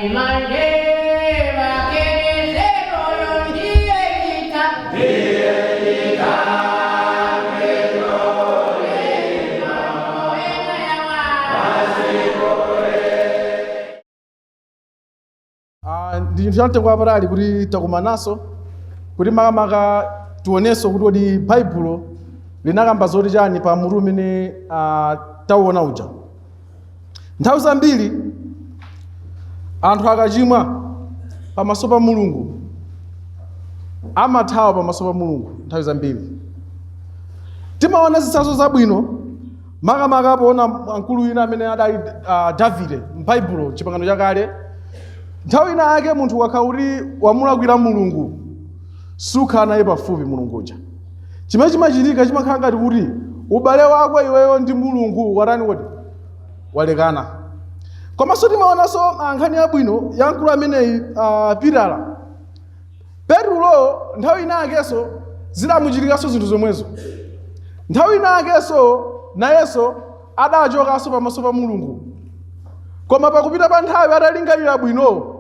Ndi chinthu chamtengo wapatali kuti takumananso kuti makamaka tionenso kuti kodi Baibulo linakamba zoti chani pa mutu umene tauona uja. Nthawi zambiri anthu akachimwa pamaso pa Mulungu amathawa pamaso pa Mulungu. Nthawi zambiri timaona zitsanzo zabwino, makamaka poona mkulu wina amene adali Davide m'Baibulo, Chipangano Chakale. Nthawi ina yake munthu ukakhala kuti wamulakwira Mulungu, sukhala naye pafupi Mulungu uja. Chimene chimachitika, chimakhala ngati kuti ubale wako iweyo ndi Mulungu watani kodi? Walekana. Komanso timaonanso nkhani yabwino ya mkulu ameneyi, Pitala, Petulo. Nthawi ina yakenso zidamuchitikanso zinthu zomwezo. Nthawi ina yakenso nayenso adachokanso pamaso pa Mulungu, koma pakupita pa nthawi, atalingalira bwino,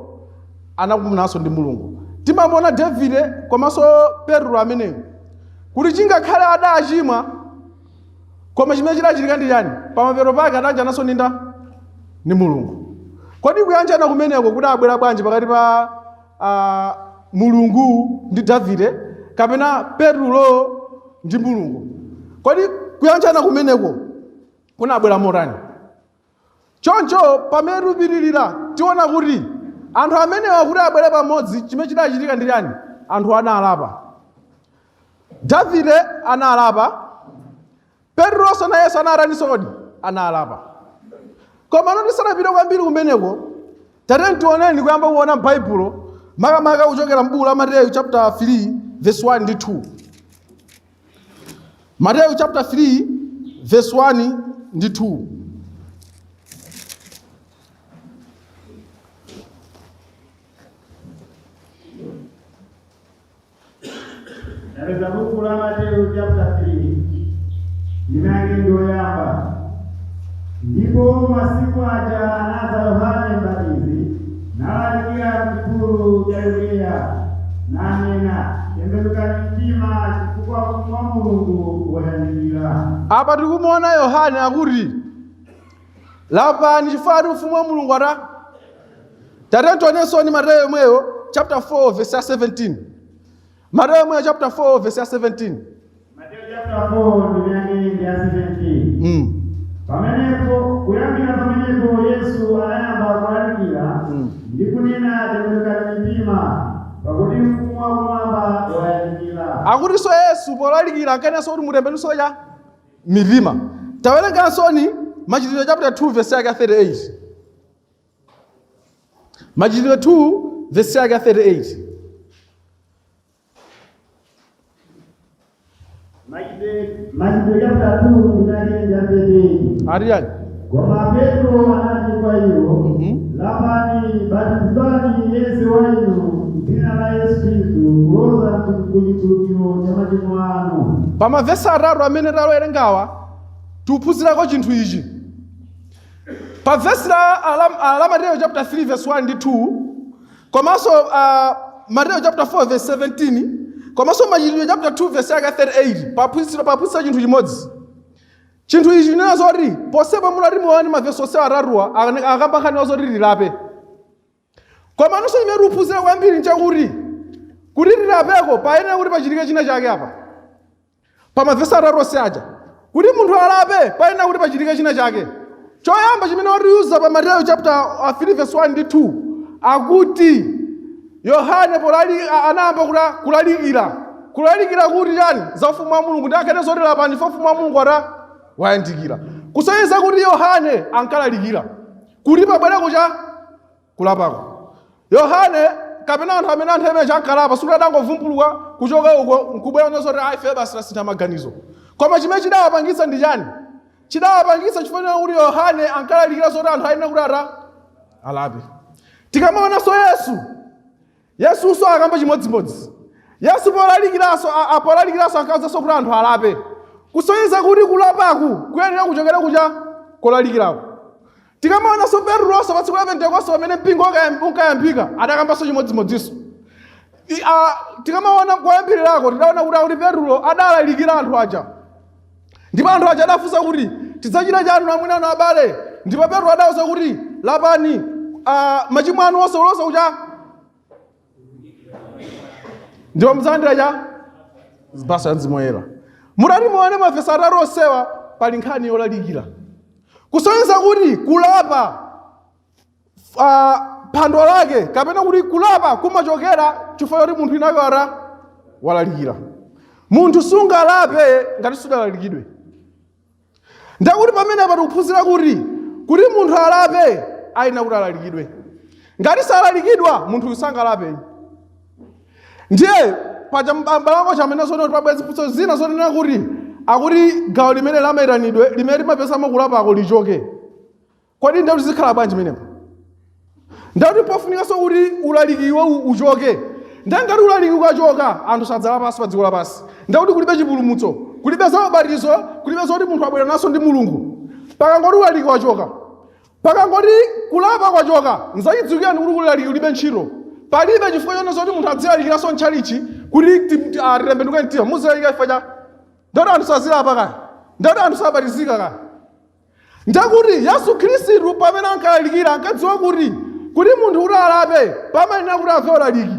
anakumananso ndi Mulungu. Timamuona Davide komanso Petro ameneyo kuti chingakhale adachimwa, koma chimene chidachitika ndi chani? Pamapeto pake adayanjananso ndi ndani? Ndi Mulungu. Kodi kuyanjana kumeneko kudabwera bwanji pakati pa Mulungu ndi Davide kapena Petulo ndi Mulungu? Kodi kuyanjana kumeneko kunabwera motani? Choncho pamene tikupitirira, tiona kuti anthu amenewa kuti abwere pamodzi, chimene chidachitika ndi chani? Anthu analapa. Davide analapa, Petronso nayenso anataninso kodi? Analapa. Koma tisanapite kwambiri kumeneko, tatiyeni tioneni kuyamba kuona m'Baibulo, makamaka kuchokera m'buku la Mateyu chapter 3 verse 1 ndi 2. Mateyu chapter 3 verse 1 ndi 2. Tapeza buku la Mateyu chapter 3, ndime yake ndiyoyamba. Ndipo masiku aja anadza Yohane Mbatizi, nalalikira m'chipululu cha Yudeya, nanena, Tembenukani mtima, chifukwa ufumu wa Mulungu wayandikira. Apa tikumuona Yohane akuti, "Lapani, chifukwa ati ufumu wa Mulungu ata." Tatiyeni tionenso ni Mateyu yomweyo chapter 4 verse ya 17. Mateyu yomweyo chapter 4 verse ya 17. Mateyu chapter 4, ndime yake ndi ya 17. Pamenepo, kuyambira pamenepo Yesu anayamba kulalikira ndi kunena, "Tembenukani mitima, pakuti ufumu wakumwamba wayandikira." Akutinso Yesu polalikira ankanenso kuti mutembenuke cha mitima. Tawerengansoni Machitidwe chapter 2 verse yake ya 38. Machitidwe 2 verse yake ya 38. Machitidwe chapter 2, ndime yake ndi ya 38. Ati chani? Koma Petro anati kwa iwo, "Lapani, batizidwani yense wa inu m'dzina la Yesu Khristu kuloza ku chikhululukiro cha machimo anu." Pa mavesi atatu amene tawerengawa, tikuphunzirako chinthu ichi. Pa vesi la Mateyu chapter 3 verse 1 ndi 2, komanso Mateyu chapter 4 verse 17, komanso Machitidwe chapter 2 verse yake 38, paphunzitsa chinthu chimodzi. Chinthu ichi chinena zoti posepo mulati muone mavesi onse atatuwa akamba nkhani zoti tilape. Koma nonso chimene tikuphunzira kwambiri nchakuti kuti tilapeko payenera kuti pachitike china chake. Apa pa mavesi atatu onse aja, kuti munthu alape payenera kuti pachitike china chake. Choyamba chimene watiuza pa Mateyu chapter 3 verse 1 ndi 2, akuti Yohane anayamba kulalikira kuti chani? Za ufumu wa Mulungu, ndi akhale zoti lapani chifukwa ufumu wa Mulungu ata wayandikira. Kusonyeza kuti Yohane ankalalikira kuti pabwereko cha kulapako. Yohane kapena anthu amene anthu amene ankalapa, sikuti adangovumbuluka kuchoka uko nkubwera nzoti ayi, ife basi tasintha maganizo. Koma chimene chidawapangitsa ndi chani? Chidawapangitsa chifukwa kuti Yohane ankalalikira zoti anthu ayenera kuti ata alape. Tikamaonanso Yesu, Yesunso akamba chimodzimodzi. Yesu polalikiranso ankawuzanso kuti anthu alape, kusonyeza kuti kulapaku kuyenera kuchokera kucha kolalikirako. Tikamaonanso Peturonso pa tsiku la Pentekoste pamene mpingo unkayambika, adakambanso chimodzimodzinso. Tikamaona kuyambirirako, tidaona kuti akuti Petulo adalalikira anthu aja, ndipo anthu aja adafunsa kuti, "Tidzachita chani amwene anu abale?" Ndipo Petro adawuza kuti, "Lapani machimo anu onse ulosa kucha, ndipo mudzalandira cha mphatso ya Mzimu Woyera." Mutati muone mavesi atatu onsewa, pali nkhani yolalikira, kusonyeza kuti kulapa, phwando lake kapena kuti kulapa kumachokera chifukwa choti munthu inayo ara walalikira. Munthu sungalape ngati sudalalikidwe. Ndakuti pamenepa tikuphunzira kuti munthu alape ayenera kuti alalikidwe. Ngati salalikidwa, munthu sangalape. Ndiye paja mbalango chamene zone kuti pabwera ziphunzitso zina zonena kuti akuti gawo limene lamayitanidwe limene limapezamo kulapako lichoke. Kodi ndekuti zikhala bwanji menepo? Ndekuti pofunikanso kuti ulalikiwo uchoke. Ndengati ulaliki ukachoka, anthu sadzalapanso pa dziko lapansi. Ndekuti kulibe chipulumutso, kulibe za ubatizo, kulibe zoti munthu abwera naso ndi Mulungu. Pakangoti ulaliki wachoka, pakangoti kulapa kwachoka, nzachidziwikirani kuti ulaliki ulibe ntchito. Palibe chifukwa chonena zoti munthu adzilalikiranso ntchalichi kuti titembenuke mtima. Muzilalika chifukwa cha ndekuti anthu sazilapa kaya, ndekuti anthu sabatizika kaya. Ndakuti Yesu Khristu pamene ankalalikira ankadziwa kuti munthu kuti alape pamayenera kuti amve ulaliki.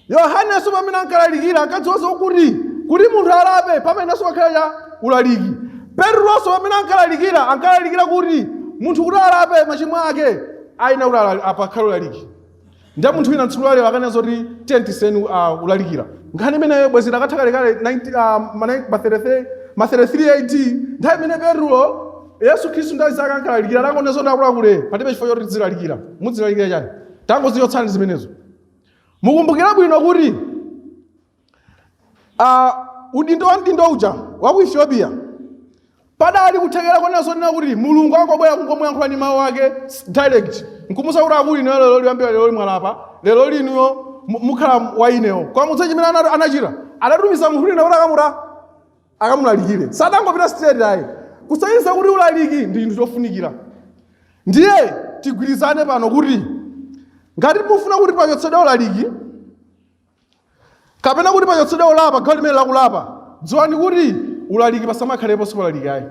Yohaneso pamene ankalalikira ankadziwa zokuti kuti munthu alape pamayeneranso pakhale cha ulaliki. Petronso pamene ankalalikira ankalalikira kuti munthu kuti alape machimo ake ayenera kuti pakhale ulaliki. Ndiye munthu wina tsiku lalero akanena zoti tiye tiseni ulalikira, nkhani imeneyo bwezi idakatha kalekale 90, ma 33, ma 33 AD, nthawi imene Petro, Yesu Khristu ndi azake ankalalikira, adangonena zoti akuluakulu, palibe chifukwa choti tizilalikira. Muzilalikira chani? Tangozichotsani zimenezo. Mukumbukira bwino kuti udindo wa mdindo uja wa ku Ethiopia, padali kuthekera konena zonena kuti Mulungu angobwera kungomuyankhula ndi mawu ake direct, nkumuza kuti, "Akulu ineyo lero liyambira lero limwalapa, lero linuyo mukhala wa ineyo." Koma mudza chimene anachita, adatumiza munthu wina kuti akamulalikire. Sadangopita straight ayi, kusonyeza kuti ulaliki ndi chinthu chofunikira. Ndiye tigwirizane pano kuti ngati mufuna kuti pachotsedwe ulaliki kapena kuti pachotsedwe ulapa, gawo limene lakulapa, dziwani kuti ulaliki pasamakhalepo. Ulaliki ayi,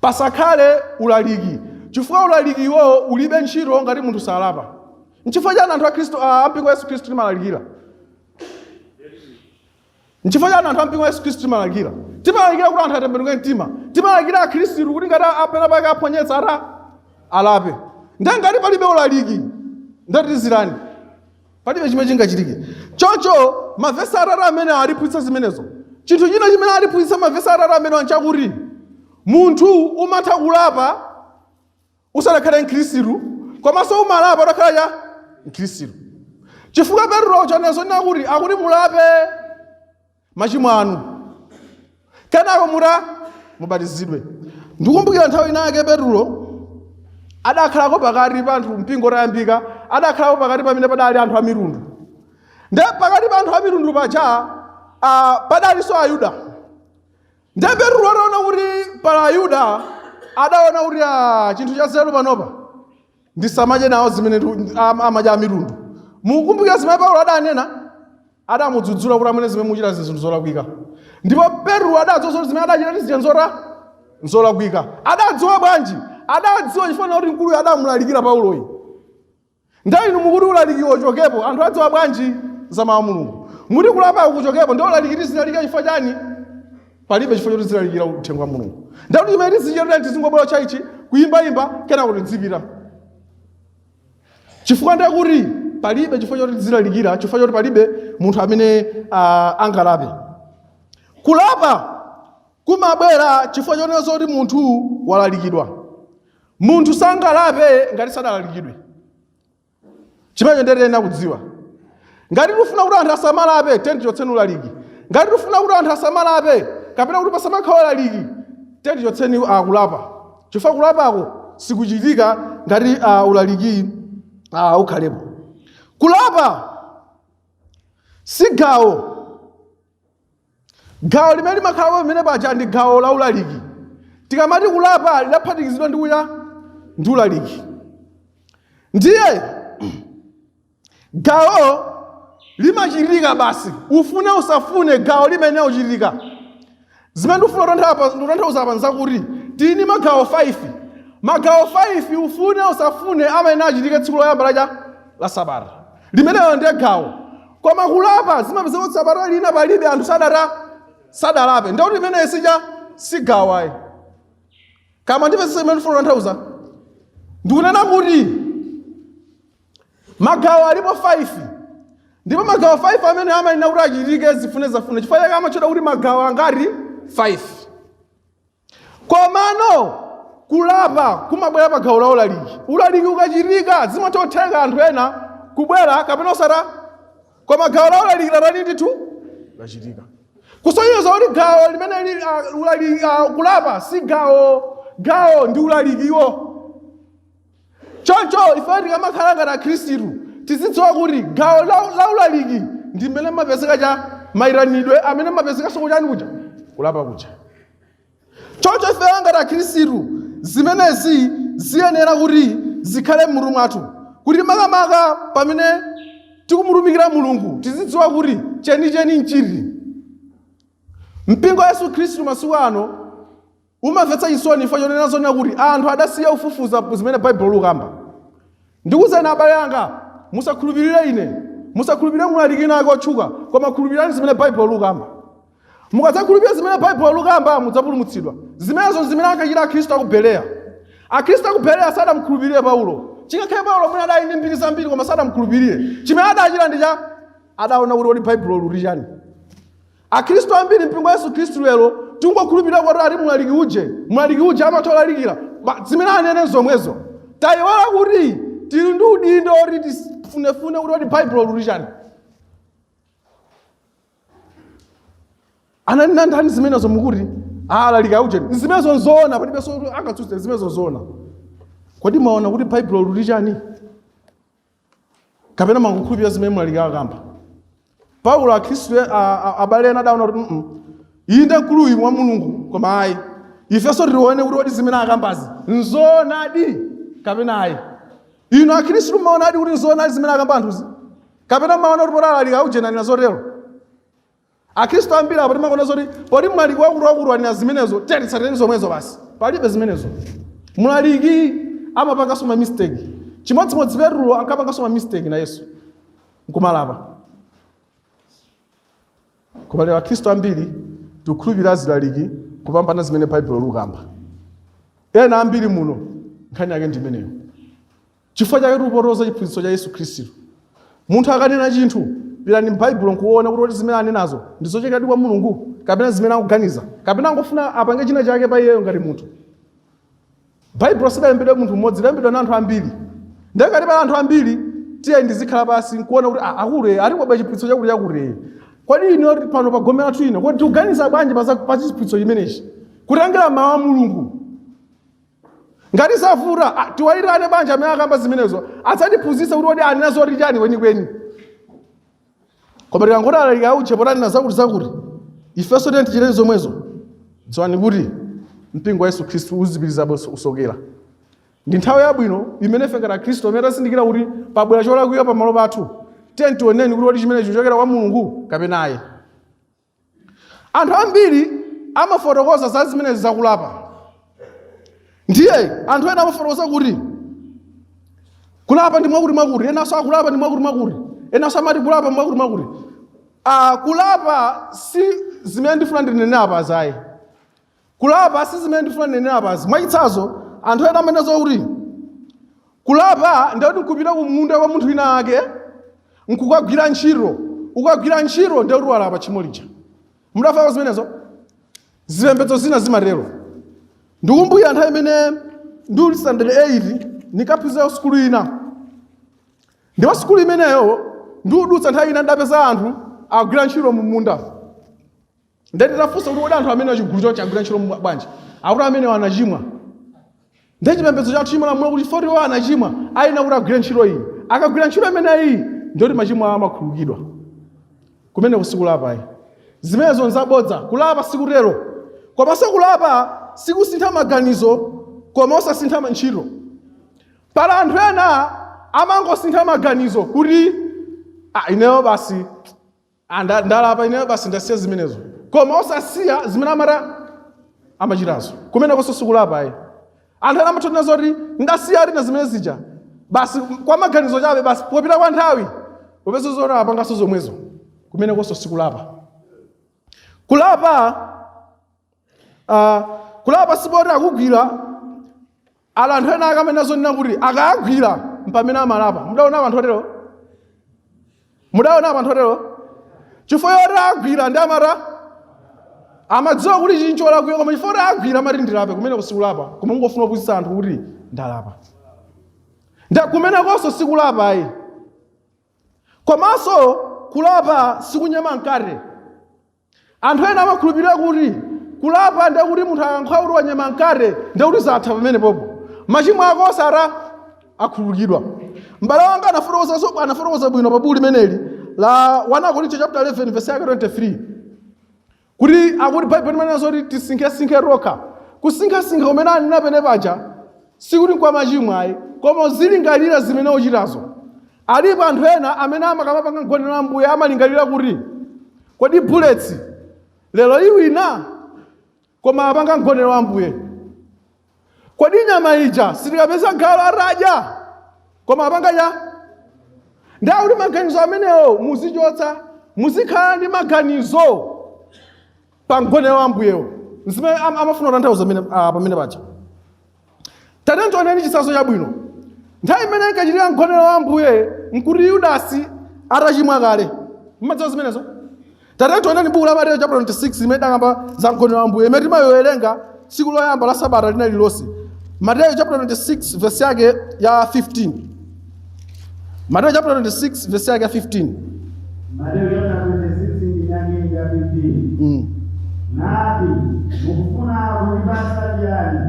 pasakhale ulaliki, chifukwa ulaliki iwowo ulibe ntchito ngati munthu salapa. Nchifukwa chani anthu a Khristu, ampingo wa Yesu Khristu, timalalikira? Nchifukwa chani anthu ampingo wa Yesu Khristu timalalikira? Timalalikira kuti anthu atembenuke mtima. Timalalikira akhristu kuti ngati apena pake aphonyetsa ata alape. Ndiye ngati palibe ulaliki, ndatizirani, palibe chimene chingachitike. Choncho mavesi atatu amene aliphunzitsa zimenezo. Chinthu china chimene aliphunzitsa mavesi atatu amene nchakuti munthu umatha kulapa usadakhale mkhristu, komanso umalapa utakhala cha mkhristu, chifukwa Petro chanezo kuti akuti mulape machimo anu, kenako mubatizidwe. Ndikumbukira nthawi inake Petro adakhalako pakati pa anthu, mpingo utayambika, adakhalako pakati pamene padali anthu a mitundu. Nde pakati pa anthu a mitundu paja padalinso Ayuda. Nde Petro ataona kuti pala Ayuda, adaona kuti chinthu cha zeru panopa ndisamadye nawo zimene amadya a mitundu. Mukumbukira zimene Paulo adanena? Adamudzudzula kuti, "Amene zimene muchita zinthu zolakwika." Ndipo Petro adadziwa zoti zimene adachita ndi zija nzolakwika. Adadziwa bwanji? Adadziwa chifukwa kuti mkuluyo adamulalikira Pauloyi. Ndiye inu mukuti ulaliki uchokepo, anthu adziwa bwanji za mawu a Mulungu? Muti kulapa kuchokepo, ndiye ulaliki tizilalikira chifukwa chani? Palibe chifukwa choti tizilalikira uthenga wa Mulungu. Ndiye kuti chimene tizichita, tizingobwera chaichi, kuyimbayimba, kenako tidzipita, chifukwa ndiye kuti palibe chifukwa choti tizilalikira, chifukwa choti palibe munthu amene angalape. Kulapa kumabwera chifukwa chonena zoti munthu walalikidwa. Munthu sangalape ngati sadalalikidwe. Chimenecho ndiye tiyenera kudziwa. Ngati tikufuna kuti anthu asamalape, tiye tichotseni ulaliki. Ngati tikufuna kuti anthu asamalape kapena kuti pasamakhale ulaliki, tiye tichotseni kulapa, chifukwa kulapako sikuchitika ngati ulaliki ukhalepo. Kulapa si gawo. Gawo limene limakhalapo pamene paja ndi gawo la ulaliki. Tikamati kulapa, lidaphatikizidwa ndi kuya Ndi ulaliki. Ndiye gawo limachitika basi, ufune usafune, gawo limene uchitika. Zimene ndikufuna kutanthauza apa nzakuti tini magawo 5. Magawo 5, ufune usafune, amene achitika tsiku loyamba lacha la sabata limeneyo ndiye gawo. Koma kulapa zimapezeka kuti sabata lina palibe anthu sadalape, ndiye kuti limeneyo sija si gawo ayi. Kama ndipezese imene ndifuna kutanthauza, ndikunena kuti magawo alipo 5, ndipo magawo 5 amene amanena kuti achitike zifune zafune, chifukwa chake amatchedwa kuti magawo angati? 5. Komano kulapa kumabwera pa gawo la ulaliki. Ulaliki ukachitika zimatha kutheka anthu ena kubwera kapena osata, koma gawo la ulaliki latani ndithu lachitika, kusonyeza kuti gawo limene ulaliki, kulapa si gawo, gawo ndi ulalikiwo. Choncho ife tikamakhala ngati akhristu tizidziwa kuti gawo la ulaliki ndi mmene mapezeka cha mayitanidwe amene mapezekanso kuchani kuja kulapa kuja. Choncho ife ngati akhristu zimenezi ziyenera kuti zikhale m'mutu mwathu, kuti makamaka pamene tikumutumikira Mulungu tizidziwa kuti chenicheni nchiti. Mpingo wa Yesu Khristu masiku ano umamvetsa chisoni chifukwa chonena zonena kuti anthu adasiya kufufuza zimene Baibulo likamba. Ndikuwuzani abale anga, musakhulupirire ine, musakhulupirire mlaliki ina ake otchuka, koma khulupirirani zimene Baibulo likamba. Mukadzakhulupirira zimene Baibulo likamba mudzapulumutsidwa. Zimenezo zimene ankachita akhristu aku Bereya. Akhristu aku Bereya sadamkhulupirire Paulo. Chingakhale Paulo mwina adali ndi mbiri zambiri, koma sadamkhulupirire. Chimene adachita ndi cha adaona kuti kodi Baibulo lili chani. Akhristu ambiri mpingo wa Yesu Khristu lero tingokhulupirira kuti ali mlaliki uje, mlaliki uje amatha kulalikira, zimene anene zomwezo. Tayiwala kuti tili ndi udindo oti tifunefune kuti kodi Baibulo lili chani. Ananena ndani zimenezo? Mukuti alaliki auje zimenezo nzoona, palibenso angatsutse, zimenezo nzoona. Kodi mwaona kuti Baibulo lili chani, kapena mwangokhulupirira zimene mlaliki akamba? Paulo akhristu abale ena adaona kuti inde mkuluyu wa Mulungu, koma ayi, ifenso tione kuti kodi zimene akambazi nzoonadi kapena ayi. Inu akhristu mmaonadi kuti nzoonadi zimene akamba anthuzi, kapena mmaona kuti poti alaliki aujenanira zotero? Akhristu ambiri apo timakonda zoti poti mlaliki wakuti wakuti wanena zimenezo, tiye titsatireni zomwezo basi. Palibe zimenezo. Mlaliki amapanganso ma mistake. Chimodzimodzi Petro ankapanganso ma mistake na Yesu nkumalapa. Koma lero akhristu ambiri tikukhulupirira azilaliki kupambana zimene Baibulo likamba. Ena ambiri muno nkhani yake ndi imeneyo. Chifukwa chake tikupotoza chiphunzitso cha Yesu Khristu. Munthu akanena chinthu, pitani m'Baibulo nkuona kuti kodi zimene anenazo ndi zochokeradi kwa Mulungu kapena zimene akuganiza, kapena angofuna apange china chake pa iyeyo ngati munthu. Baibulo sililembedwe munthu mmodzi, lilembedwa na anthu ambiri. Ndiye ngati pali anthu ambiri, tiye ndizikhala pasi nkuona kuti akulu ali kwabwa chiphunzitso chakuti chakuti. Kodi ino pano pa gome lathu ino, kodi tikuganiza bwanji pa chiphunzitso chimenechi? Kutengera mawu a Mulungu. Ngati zavuta, tiwayitane banja amene akamba zimenezo, adzatiphunzitse kuti kodi anena zoti chani kwenikweni. Koma tikangoti alaliki auche poti anena zakuti zakuti, ifenso tiye tichiteni zomwezo, dziwani kuti mpingo wa Yesu Khristu uzipitirizabe usokera. Ndi nthawi yabwino imene ife ngati akhristu amene tazindikira kuti pabwera cholakwika pamalo pathu, tiye tioneni kuti kodi chimenechi chikuchokera kwa Mulungu kapena ayi. Anthu ambiri amafotokoza za zimenezi zakulapa. Ndiye anthu ena amafotokoza kuti kulapa ndi mwakuti mwakuti, enanso akulapa ndi mwakuti mwakuti, enanso amati kulapa mwakuti mwakuti. Kulapa si zimene ndifuna ndinene apazi ayi. Kulapa si zimene ndifuna ndinene apazi. Mwachitsanzo, anthu ena amanena kuti kulapa ndiye kuti nkupita kumunda kwa munthu wina ake nkukagwira ntchito. Ukagwira ntchito ndiye kuti walapa tchimo lija. Mudamvapo zimenezo? Zipembedzo zina zimatero. Ndikumbukira nthawi imene ndili standard 8 ndinkaphunzira sukulu ina. Ndipo sukulu imeneyo ndikudutsa nthawi ina ndapeza anthu agwira ntchito mu munda. Ndiye nditafunsa kuti kodi anthu amene chigulu chonse agwira ntchito bwanji, akuti amene anachimwa. Ndiye chipembedzo chathu chimalamula kuti chifukwa iwo anachimwa ayenera kuti agwire ntchito iyi. Akagwira ntchito imeneyi ndiye kuti machimo awo amakhululukidwa. Kumeneko sikulapa ayi. Zimenezo nzabodza. Kulapa sikutero. Komanso kulapa sikusintha maganizo koma osasintha ntchito. Pali anthu ena amangosintha maganizo kuti, "Ah, ineyo basi, ah, ndalapa ineyo basi, ndasiya zimenezo," koma osasiya zimene amachitazo. Kumenekonso sikulapa ayi. Anthu ena amatha kunena kuti ndasiya tina zimene zija basi kwa maganizo chabe, basi popita kwa nthawi popeza zoti apanganso zomwezo. Kumenekonso sikulapa. Kulapa sipoti akugwira. Ala anthu ena akamene zonena kuti akagwira mpamene amalapa. Mudaona anthu otero? Mudaona anthu otero? Chifukwa yoti agwira ndi amata amadziwa kuti chincho cholakwika, koma chifukwa yoti agwira amati ndilape. Kumeneko sikulapa, koma ungofuna kuphunzitsa anthu kuti ndalapa. Nda kumenekonso sikulapa ayi. Komanso kulapa sikunyema mkate. Anthu ena amakhulupirira kuti kulapa ndiye kuti munthu akankhala kuti wanyema mkate, ndiye kuti zatha pamene popo, machimo ako osara akhululukidwa. M'bale wanga anafotokoza bwino pa buku limeneli la 1 Korinto chapter 11 verse yake 23, kuti akuti Baibulo limanena zoti tisinkhesinkhe tokha. Kusinkhasinkha kumene anena pene paja sikuti nkwa machimo ayi, koma uzilingalira zimene uchitazo. Alipo anthu ena amene amakamapanga mgonero wa Ambuye amalingalira kuti, "Kodi Bullets lero iwina?" Koma apanga mgonero wa Ambuye. "Kodi nyama ija sitikapeza galu atadya?" Koma apanga cha ndakuti maganizo amenewo muzichotsa, muzikhala ndi maganizo pa mgonero wa Ambuyewo. Zimene amafuna kutanthauza pamene paja. Tate tioneni chitsanzo chabwino. Nthawi imene inkachitika mgonero wa Ambuye nkuti Yudasi atachimwa kale. Mmadziwa zimenezo? Tate tioneni buku la Mateyu chapter 26 imene dakamba za mgonero wa Ambuye, imene timayiwerenga tsiku loyamba la sabata lina lililonse. Mateyu chapter 26 verse yake ya 15. Mateyu chapter 26 verse yake ya 15. Mateyu chapter 26 ndi yake ya 15. Nati, "Mukufuna kundipatsa chiyani?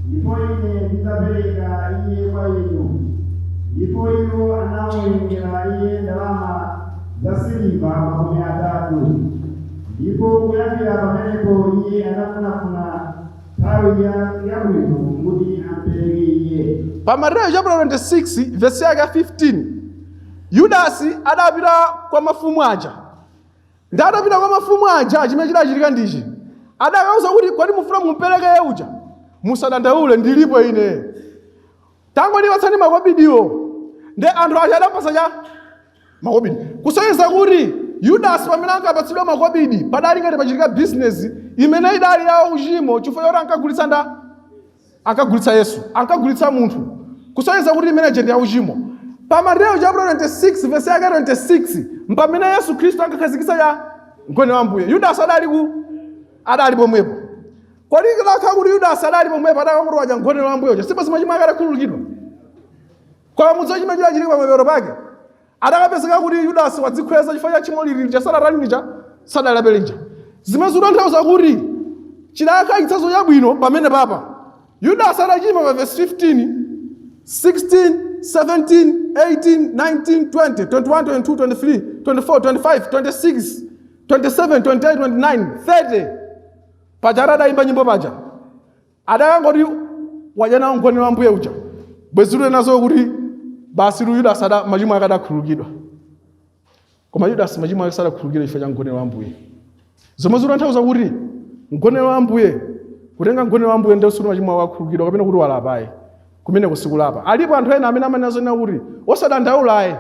Ndipo ine ndidzapereka iye kwa inu." Ndipo iwo anamuwerengera iye ndalama za siliva 30. Ndipo kuyambira pamenepo iye anafunafuna nthawi yabwino kuti ampereke iye. Pa Mateyu chapter 26 verse yake ya 15, Yudasi adapita kwa mafumu aja. Ndi adapita kwa mafumu aja, chimene chidachitika ndichi: adakauza kuti, "Kodi mufuna mumpereke iye uja? Musadandaule, ndilipo ine, tangondipatsani makobidiwo." Ndi anthu aja adampasa cha makobidi, kusonyeza kuti Yudasi pamene ankapatsidwa makobidi padali ngati pachitika bizinesi imene idali ya uchimo, chifukwa choti ankagulitsa nda ankagulitsa Yesu, ankagulitsa munthu, kusonyeza kuti imene ndi ya uchimo. Pa Mateyu chapter 26 verse yake 26 mpamene Yesu Khristu ankakhazikitsa ya mgonero wa Ambuye, Yudasi adali pomwepo. Kodi ikakhala kuti Yudasi adali pomwepo, adakanguti wadya mgonero wa Ambuye uja, sipo machimo ake adakhululukidwa? Koma mudziwa chimene chidachitika pamapeto pake? Adakapezeka kuti Yudasi wadzikhweza chifukwa cha tchimo lili lija sadatani lija sadalape lija. Zimene zikutanthauza kuti chidakhala chitsanzo chabwino pamene papa Yudasi adachimwa pa verse 15, 16, 17, 18, 19, 20, 21, 22, 23, 24, 25, 26, 27, 28, 29, 30. Paja adayimba nyimbo paja, adakangoti wadya nawo mgonero wa Ambuye uja, bwezi nazo kuti basi lu Yudasi machimo ake adakhululukidwa. Koma Yudasi machimo ake sadakhululukidwe chifukwa cha mgonero wa Ambuye, zomwe zikutanthauza kuti mgonero wa Ambuye, kutenga mgonero wa Ambuye ndiye suti machimo ako akhululukidwa kapena kuti walapaye. Kumeneko sikulapa. Alipo anthu ena amene amanena zonena kuti osadandaulaye,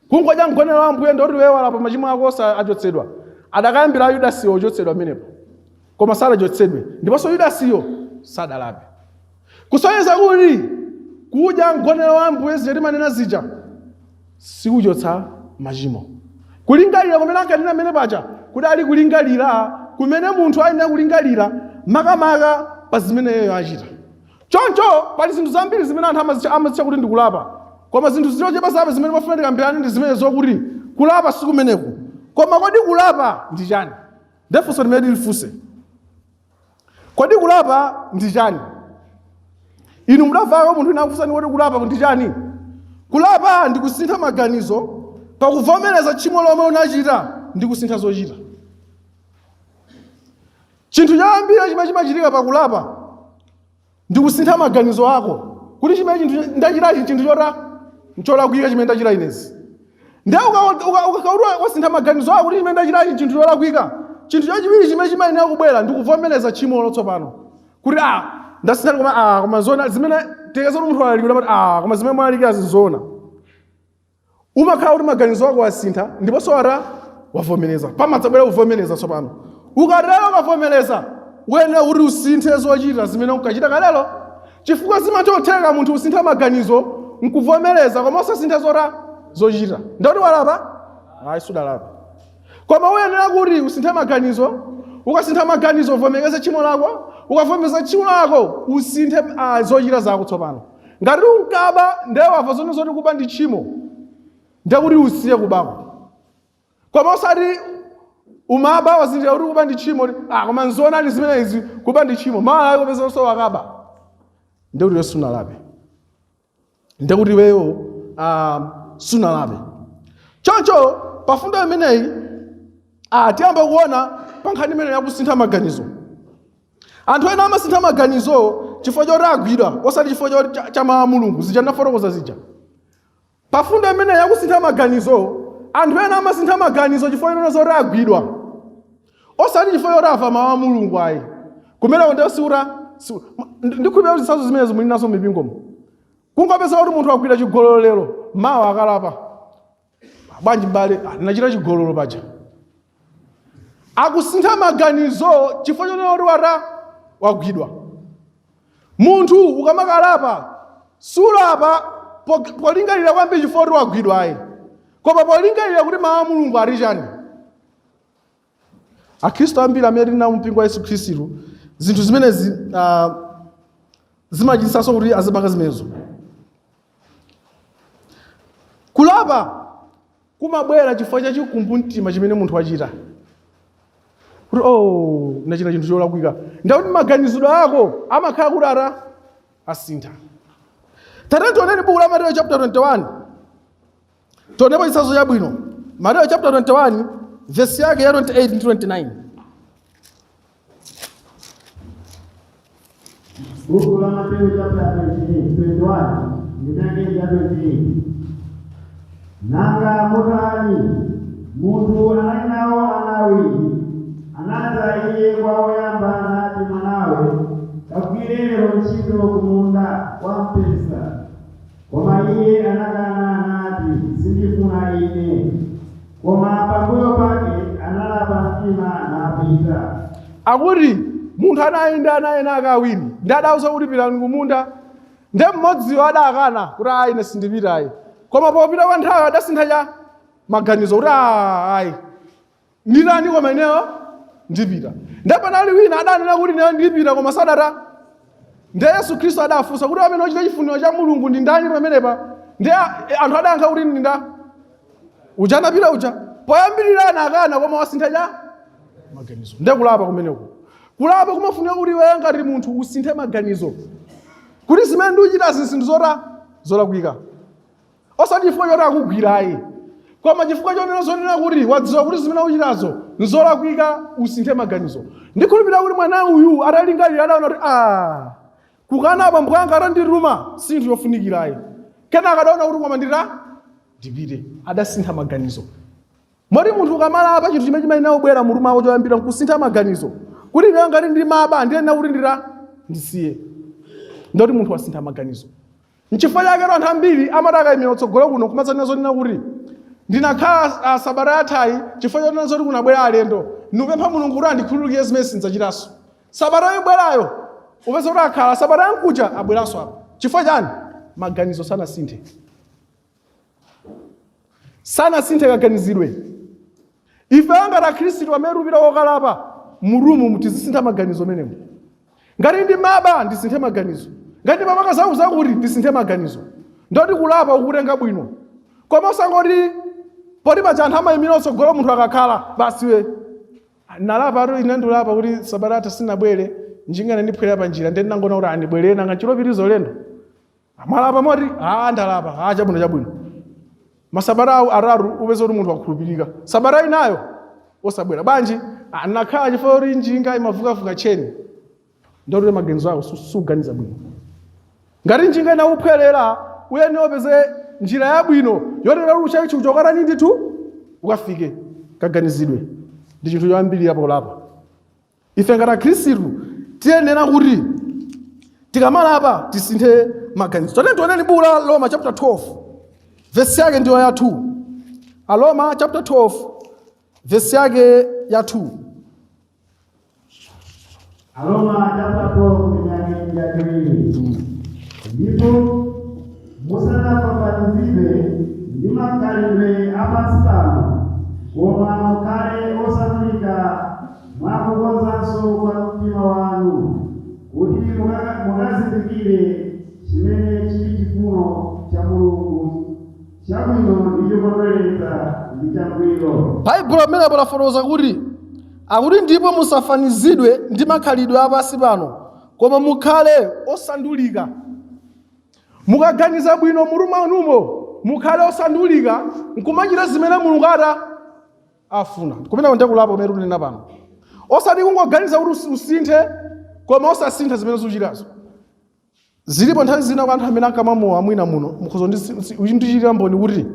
kungodya mgonero wa Ambuye ndoti wewe walapa, machimo ako osa achotsedwa. Adakayambira Yudasiyo ochotsedwa amenepo, koma sadachotsedwe, ndiponso Yudasiyo sadalape, kusonyeza kuti kudya mgonero wa Ambuye zija timanena zija sikuchotsa machimo. Kulingalira kumene ankanena amene paja kudali kulingalira kumene munthu ayenera kulingalira makamaka pa zimene iyeyo achita. Choncho pali zinthu zambiri zimene anthu amazitcha kuti ndikulapa, koma zinthu zochepa zabe zimene mafuna tikambirane ndi zimene zokuti kulapa sikumeneku. Koma kodi kulapa ndi chani? Ndefunso limene tilifunse: kodi kulapa ndi chani? Inu mudamvako munthu wina akufunsani kuti kulapa ndi chani? Kulapa ndi kusintha maganizo pakuvomereza tchimo lomwe unachita ndi kusintha zochita. Chinthu choyambira chimene chimachitika pakulapa ndi kusintha maganizo ako. Kuti chimene chinthu ndachitachi chinthu chota ncholakwika chimene ndachita inezi. Ndiye ukakhala wasintha maganizo ako kuti chimene ndachitachi chinthu cholakwika, chinthu chachiwiri chimene chimayenera kubwera ndi kuvomereza tchimolo tsopano. Kuti ah, ndasintha koma ah, koma zona zimene tekeza kuti munthu walalikira amati ah, koma zimene mwalalikira zinzoona. Umakhala kuti maganizo ako asintha ndiponso wata wavomereza. Pamadzabwera kuvomereza tsopano. Ukatero ukavomereza, uyenera kuti usinthe zochita zimene unkachita kalelo. Chifukwa zimatha kutheka munthu kusintha maganizo nkuvomereza koma osasintha zota zochita. Ndikuti walapa? Ayi, sudalapa. Koma uyenera kuti usinthe maganizo. Ukasintha maganizo uvomereze tchimo lako. Ukavomereza tchimo lako usinthe zochita zako tsopano. Ngati unkaba ndiye wamva zone zoti kuba ndi tchimo, ndiye kuti usiye kubako. Koma osati umaba wazindikira kuti kuba ndi tchimo, ah, koma nzoonadi zimenezi kuba ndi tchimo, mawa lake upeza wakaba, ndiye kuti iwe sunalape, ndiye kuti iweyo sunalape. Choncho pa fundo imeneyi tiyamba kuona pa nkhani imene yakusintha maganizo. Anthu ena amasintha maganizo chifukwa choti agwidwa, osati chifukwa choti cha mawu a Mulungu, zija ndafotokoza zija. Pa fundo imeneyi yakusintha maganizo, anthu ena amasintha maganizo chifukwa chonena zoti agwidwa, osati chifukwa choti amva mawu a Mulungu ayi. Kumeneko ndiye siura ndikhulupirira kuti zitsanzo zimenezo muli nazo m'mipingomo. Kungopeza kuti munthu agwira chigololo lero, mawa akalapa. Bwanji m'bale, ah, ndinachita chigololo paja. Akusintha maganizo chifukwa chonena kuti wata wagwidwa. Munthu ukamakalapa sulapa polingalira kwambiri chifukwa kuti wagwidwa ayi, koma polingalira kuti mawu a Mulungu ali chani. Akhristu ambiri amene tili nawo mpingo wa Yesu Khristu, zinthu zimenezi zimachititsanso kuti azipanga zimenezo. Kulapa kumabwera chifukwa cha chikumbumtima chimene munthu wachita, kuti oh, ndachita chinthu cholakwika, ndakuti maganizidwe ako amakhala kuti ara asintha. Tate tioneni buku la Mateyu chapter 21, tionepo chitsanzo chabwino. Mateyu chapter 21 verse yake ya 28 ndi 29. Buku la Mateyu chapter 28, 21 ndime yake ya 28. Nanga motani munthu anali nawo ana awiri, anadza iye kwa woyamba nati, mwanawe, kagwire lero ntchito ku munda wa mpesa. Koma iye anakana nati, sindifuna ine. Koma pambuyo pake analapa mtima napita. Akuti munthu anali ndi ana ena ake awiri, ndi adauza kuti pitani kumunda. Ndiye mmodziyo adakana kuti ayi, ine sindipita ayi. Koma popita kwa nthawi adasintha cha maganizo kuti ayi, nditani koma ineyo ndipita. Ndiye panali wina adanena kuti ineyo ndipita, koma sadata. Ndiye Yesu Khristu adafunsa kuti amene ochita chifuniro cha Mulungu ndi ndani pamenepa? Ndiye anthu adayankha kuti ndi nda uja anapita uja. Poyambirira anakana, koma wasintha cha maganizo. Ndiye kulapa kumeneko. Kulapa kumafunika kuti iweyo ngati munthu usinthe maganizo, kuti zimene ndikuchitazi zinthu zota zolakwika, osati chifukwa choti akugwira ayi, koma chifukwa chonena zonena kuti wadziwa kuti zimene ukuchitazo nzolakwika, usinthe maganizo. Ndikhulupirira kuti mwana uyu atalingalira adaona kuti kukana abambo anga atandituma si chinthu chofunikira ayi. Kenaka adaona kuti koma ndita ndipite, adasintha maganizo. Moti munthu ukamalapa, chinthu chimene chimayenera kubwera mutu mwako choyambira nkusintha maganizo, kuti ineyo ngati ndimaba ndiyenera kuti ndita ndisiye. Ndoti munthu wasintha maganizo. Nchifukwa chake anthu ambiri amati akayimira kutsogolo kuno kumadzanena zonena kuti ndinakhala sabata yathayi chifukwa chonena zoti kunabwera alendo, ndikupempha Mulungu kuti andikhululukire zimene sindidzachitanso. Sabata yobwerayo upeza kuti akhala, sabata yankuja abweranso apa. Chifukwa chani? Maganizo sanasinthe, sanasinthe kaganizidwe. Ife ngati akhristu amene tikupita kokalapa murumu, tizisintha maganizo menemo. Ngati ndimaba ndisinthe maganizo, ngati ndimapanga zaku zakuti ndisinthe maganizo. Ndoti kulapa ukutenga bwino, koma osangoti poti paja anthu amayimira utsogolo, munthu akakhala basi we nalapa atu ine ndulapa kuti sabata atha sinabwere, njinga nandiphwera pa njira, ndiye ndinangoona kuti andibwerere nanga nchilopitiriza ulendo. Mwalapa moti ndalapa, chabwino chabwino. Masabata awo atatu upeza kuti munthu wakhulupirika, sabata inayo osabwera. Bwanji? Nakhala chifukwa kuti njinga imavukavuka tcheni. Ndoti maganizo ako suganiza bwino. Ngati njinga inakuphwerera, uyenera upeze njira yabwino yotera kuti utchalitchi uja ukatani ndithu ukafike. Kaganizidwe ndi chinthu choyambirira polapa. Ife ngati Akhristu tiyenera kuti tikamalapa tisinthe maganizo. Tatiyeni tioneni buku la Roma chapter 12 vesi yake ndiyo ya 2. Aroma chapter 12 vesi yake ya 2. Aroma chapter 12 ndime yake ndi yachiwiri. Ndipo musanafafanizidwe ndi makhalidwe a pansi pano, koma mukhale osandulika mwa kukonzanso kwa mtima wanu, kuti mukazindikire chimene chili chifuno cha Mulungu, chabwino ndi chokondweretsa ndi changwiro. Baibulo pamenepo lafotokoza kuti, akuti, ndipo musafanizidwe ndi makhalidwe a pansi pano, koma mukhale osandulika. Mukaganiza bwino mutu mwanumo, mukhale osandulika nkumachita zimene Mulungu ata afuna. Kumeneko ndiye kulapa kumene tikunena pano, osati kungoganiza kuti usinthe koma osasintha zimene zuchitazo. Zilipo nthawi zina kwa anthu amene ankamwa mowa, mwina muno mukhoza ndichitira mboni kuti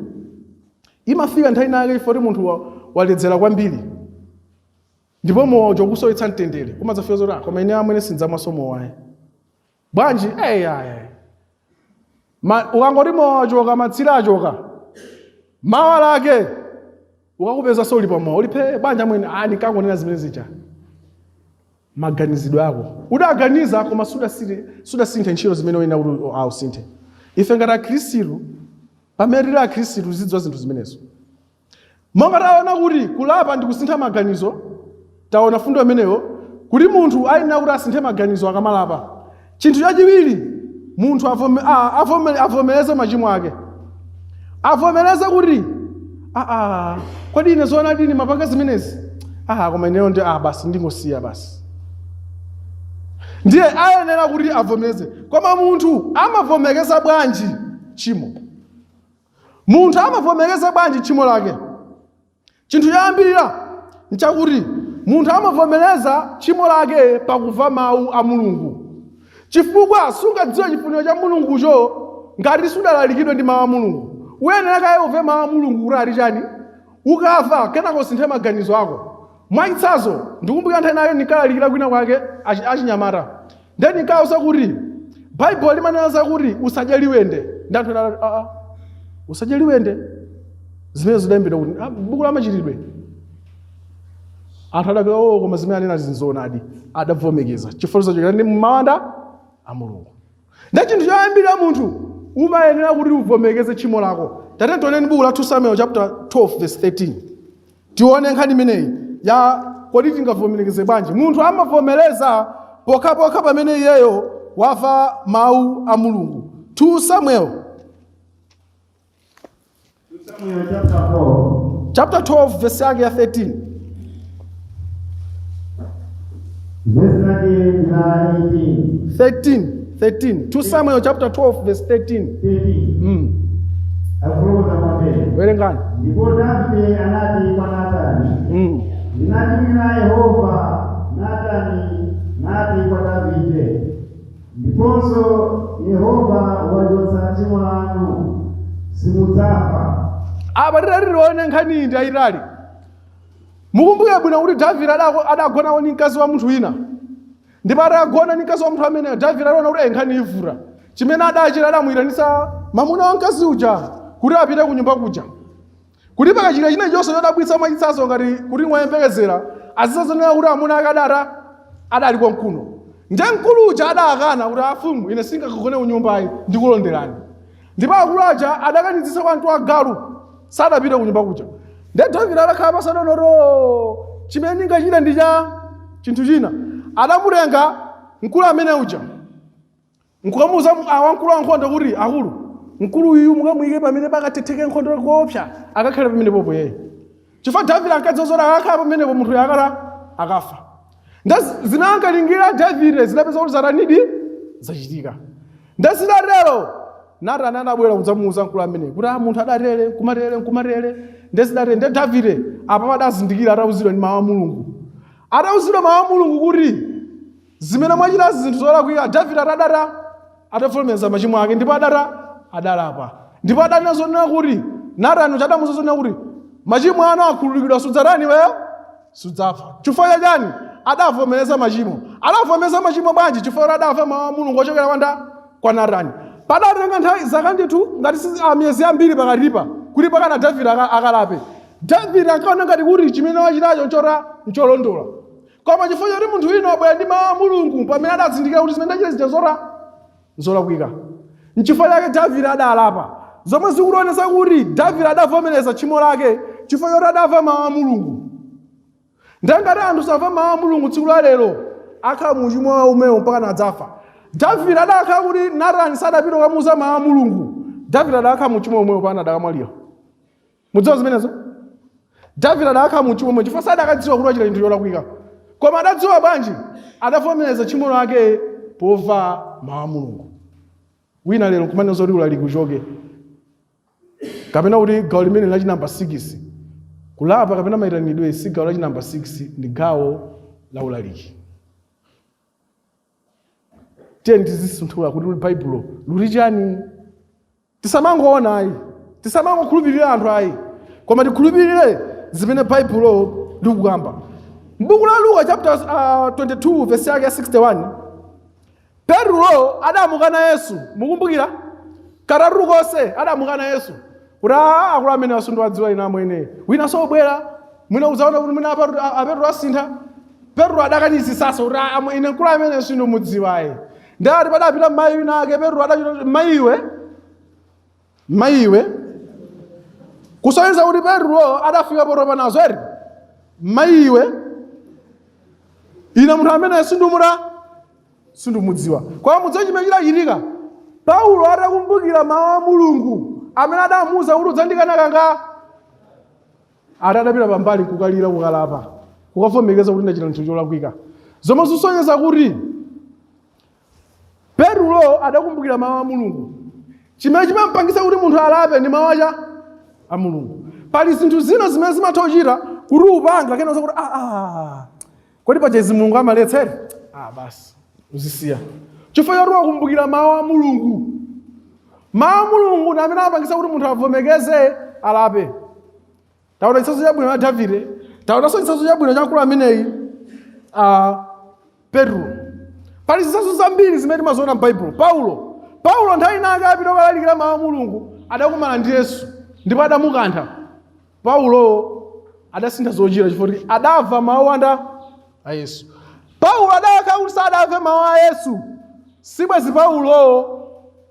imafika nthawi inake ifo kuti munthu waledzera kwambiri ndipo mowa uja ukusowetsa mtendere, umadzafika zoti, "Ah, koma ine amwene sindzamwaso mowa ayi." Bwanji? Eyi, ayi. Ukangoti mowa wachoka, matsira achoka, mawa lake ukakupeza so uli pamowa, uliphe. Bwanji amwene? Ah, ndinkangonena zimene zija. Maganizidwe ako udaganiza koma sudasinthe ntchito zimene uyenera kuti ausinthe. Ife ngati Akhristu, pamene tili Akhristu, tizidziwa zinthu zimenezo. Monga taona kuti kulapa ndi kusintha maganizo, taona fundo imeneyo kuti munthu ayenera kuti asinthe maganizo akamalapa. Chinthu chachiwiri, munthu avomereze machimo ake, avomereze kuti, aa, kodi ine zoona ndini mapanga zimenezi? Ah, koma ineyo ndi, ah, basi, ndingosiya basi. Ndiye ayenera kuti avomereze. Koma munthu amavomereza bwanji tchimo? Munthu amavomereza bwanji tchimo lake? Chinthu choyambirira nchakuti munthu amavomereza tchimo lake pakumva mawu a Mulungu, chifukwa sungadziwe chifuniro cha Mulungucho ngati sudalalikidwe ndi mawu a Mulungu. Uyenera kaye umve mawu a Mulungu kuti ali chani. Ukamva, kenako usinthe maganizo ako. Mwachitsanzo, ndikumbukira nthawi inake ndinkalalikira kwina kwake achinyamata, ndiye ndinkawauza kuti Baibulo limanena zakuti usadye liwende, ndi anthu ena anati, "Aa, usadye liwende, zimene zidalembedwa kuti?" Ah, buku la Machitidwe. Anthu adati, "Oh, koma zimene anena zinzoonadi." Adavomekeza chifukwa zachokera ndi mawanda a Mulungu. Ndi chinthu choyambirira, munthu umayenera kuti uvomekeze tchimo lako. Tate tioneni buku la 2 Samuel chapter 12 verse 13, tione nkhani imeneyi ya kodi tingavomereze bwanji. Munthu amavomereza pokhapokha pamene iyeyo wamva mawu a Mulungu. 2 Samuel 2 Samuel chapter 4 chapter 12 verse yake ya 13. Verse lake ndi la 18. 13, 13, 2 Samuel chapter 12 verse 13. 13. Akufotokoza motere. Werengani. Ndipo Davide anati kwa Natani, "Ndinachimwira Yehova." Natani nati kwa Davide, "Ndiponso Yehova wachotsa tchimo lanu, simudzafa." Apa titati tione nkhani iyi ndi yayitali. Mukumbuke bwino kuti Davide adagonawo ndi mkazi wa munthu wina, ndipo atagona ndi mkazi wa munthu ameneyo, Davide adaona kuti nkhani ivuta. Chimene adachita, adamuyitanitsa mamuna wa mkazi uja kuti apite ku nyumba kuja, kuti pakachitika china chonse chodabwitsa, mwachitsanzo ngati kuti mwayembekezera, azizazonera kuti amuna ake adata adali konkuno. Ndiye mkulu uja adakana kuti, "Afumu, ine singakagone ku nyumbayi, ndikulonderani." Ndipo akulu aja adakanitsitsa kwa anthu agalu, sadapite ku nyumba kuja. Ndiye Davide adakhala pansi, adaona kuti, "Oh, chimene ndingachite ndi cha chinthu china." Adamutenga mkulu amene uja nkukamuuza wamkulu wa nkhondo kuti, "Akulu, mkulu uyu mukamuyike pamene pakathetheke nkhondo koopsa, akakhale pamene popo yeye," chifukwa Davide ankadziwa zoti akakhala pamenepo munthu akata akafa. Nde zimene ankalingira Davide zidapeza kuti zatanidi zachitika. Nde zidatero, Natani anabwera kudzamuuza mkulu ameneyo kuti, "Ah, munthu adatere nkumatere nkumatere." Nde zidatere. Nde Davide apa adazindikira atauzidwa ndi mawu a Mulungu, atauzidwa mawu a Mulungu kuti zimene mwachita zinthu zolakwika, Davide atadata. Atavomereza machimo ake ndipo adata adalapa. Ndipo adanena zonena kuti Natani uja adamuuza zonena kuti machimo anu akhululukidwa, sudzatani iweyo? Sudzafa. Chifukwa cha chani? Adavomereza machimo. Adavomereza machimo bwanji? Chifukwa choti adamva mawu a Mulungu ochokera kwa nda? Kwa Natani. Padatenga nthawi zaka ndithu ngati si miyezi yambiri pakatipa kuti pakana Davide akalape. Davide ankaona ngati kuti chimene wachitacho nchota ncholondola. Koma chifukwa choti munthu wina wabwera ndi mawu a Mulungu, pamene adazindikira kuti zimene ndachita zija nzota nzolakwika. Nchifukwa chake Davide adalapa. Zomwe zikutionetsa kuti Davide adavomereza tchimo lake chifukwa choti adamva mawu a Mulungu. Ndiye ngati anthu samva mawu a Mulungu tsiku la lero, akhala mu uchimo wawo umenewo mpakana adzafa. Davide adakhala kuti Natani sadapite kukamuuza mawu a Mulungu, Davide adakhala mu uchimo omwewo mpakana adakamwalira. Mudziwa zimenezo? Davide adakhala mu uchimo omwewo chifukwa sadakadziwa kuti wachita chinthu cholakwika. Koma adadziwa bwanji? Adavomereza tchimo lake pomva mawu a Mulungu. Wina lero nkumanena zoti ulaliki uchoke, kapena kuti gawo limene la chinamba 6, kulapa kapena mayitanidwe si gawo la chinamba 6, ndi gawo la ulaliki. Tiyeni tizisunthula kuti Baibulo luli chani. Tisamangoona ayi, tisamangokhulupirira anthu ayi, koma tikhulupirire zimene Baibulo likukamba. M'buku la Luka chapter 22 verse yake ya 61, Petro adamukana Yesu, mukumbukira? Katatu konse adamukana Yesu kuti aa akulu amene sindiwadziwa ine amwene. Wina sobwera, mwina udzaona kuti mwina a Petro asintha. Petro adakanitsitsanso kuti ine mkulu amene sindumudziwa ayi. Ndati padapita mayi wina ake, Petro adachita mayiwe mayiwe, kusonyeza kuti Petro adafika potopa nazo eri mayiwe, ine munthu amene sindumuta sindumudziwa. Koma mudziwe chimene chidachitika? Paulo atakumbukira mawu a Mulungu amene adamuuza kuti udzandikana kanga, ati adapita pambali kukalira, kukalapa, kukavomereza kuti ndachita chinthu cholakwika, zomwe zisonyeza kuti Petulo adakumbukira mawu a Mulungu. Chimene chimampangisa kuti munthu alape ndi mawu acha a Mulungu. Pali zinthu zina zimene zimatha kuchita kuti upanga kena kuti kodi paja izi Mulungu amaletsera? Ah, basi uzisiya, chifukwa choti wakumbukira mawu a Mulungu. Mawu a Mulungu ndi amene amapangisa kuti munthu avomekeze, alape. Taona chitsanzo chabwino cha Davide, taonanso chitsanzo chabwino cha mkulu ameneyi Petro. Pali zitsanzo zambiri zimene timaziona m'Baibulo. Paulo nthawi inake apita kukalalikira mawu a Mulungu, adakumana ndi Yesu ndipo adamukantha. Paulo adasintha zochita chifukwa kuti adamva mawu anda a Yesu. Paulo adakhala kuti sadamve mawu a Yesu, sibwezi Paulo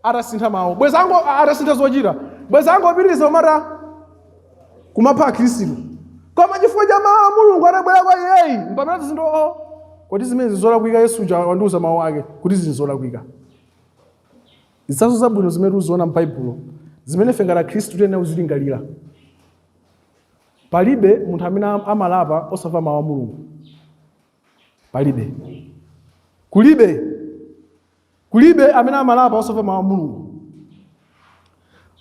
atasintha mawu, bwezi ango atasintha zochita, bwezi angopitiriza kumata kumapha akhristu. Koma chifukwa cha mawu a Mulungu atabwera kwa iyeyi, mpamene zinthu o kodi zimene zolakwika, Yesu uja wandiuza mawu ake kuti zinthu zolakwika. Zitsanzo zabwino zimene tikuziona m'Baibulo zimene ife ngati akhristu tiyenera kuzilingalira. Palibe munthu amene amalapa osamva mawu a Mulungu. Palibe, kulibe, kulibe amene amalapa osamva mawu a Mulungu.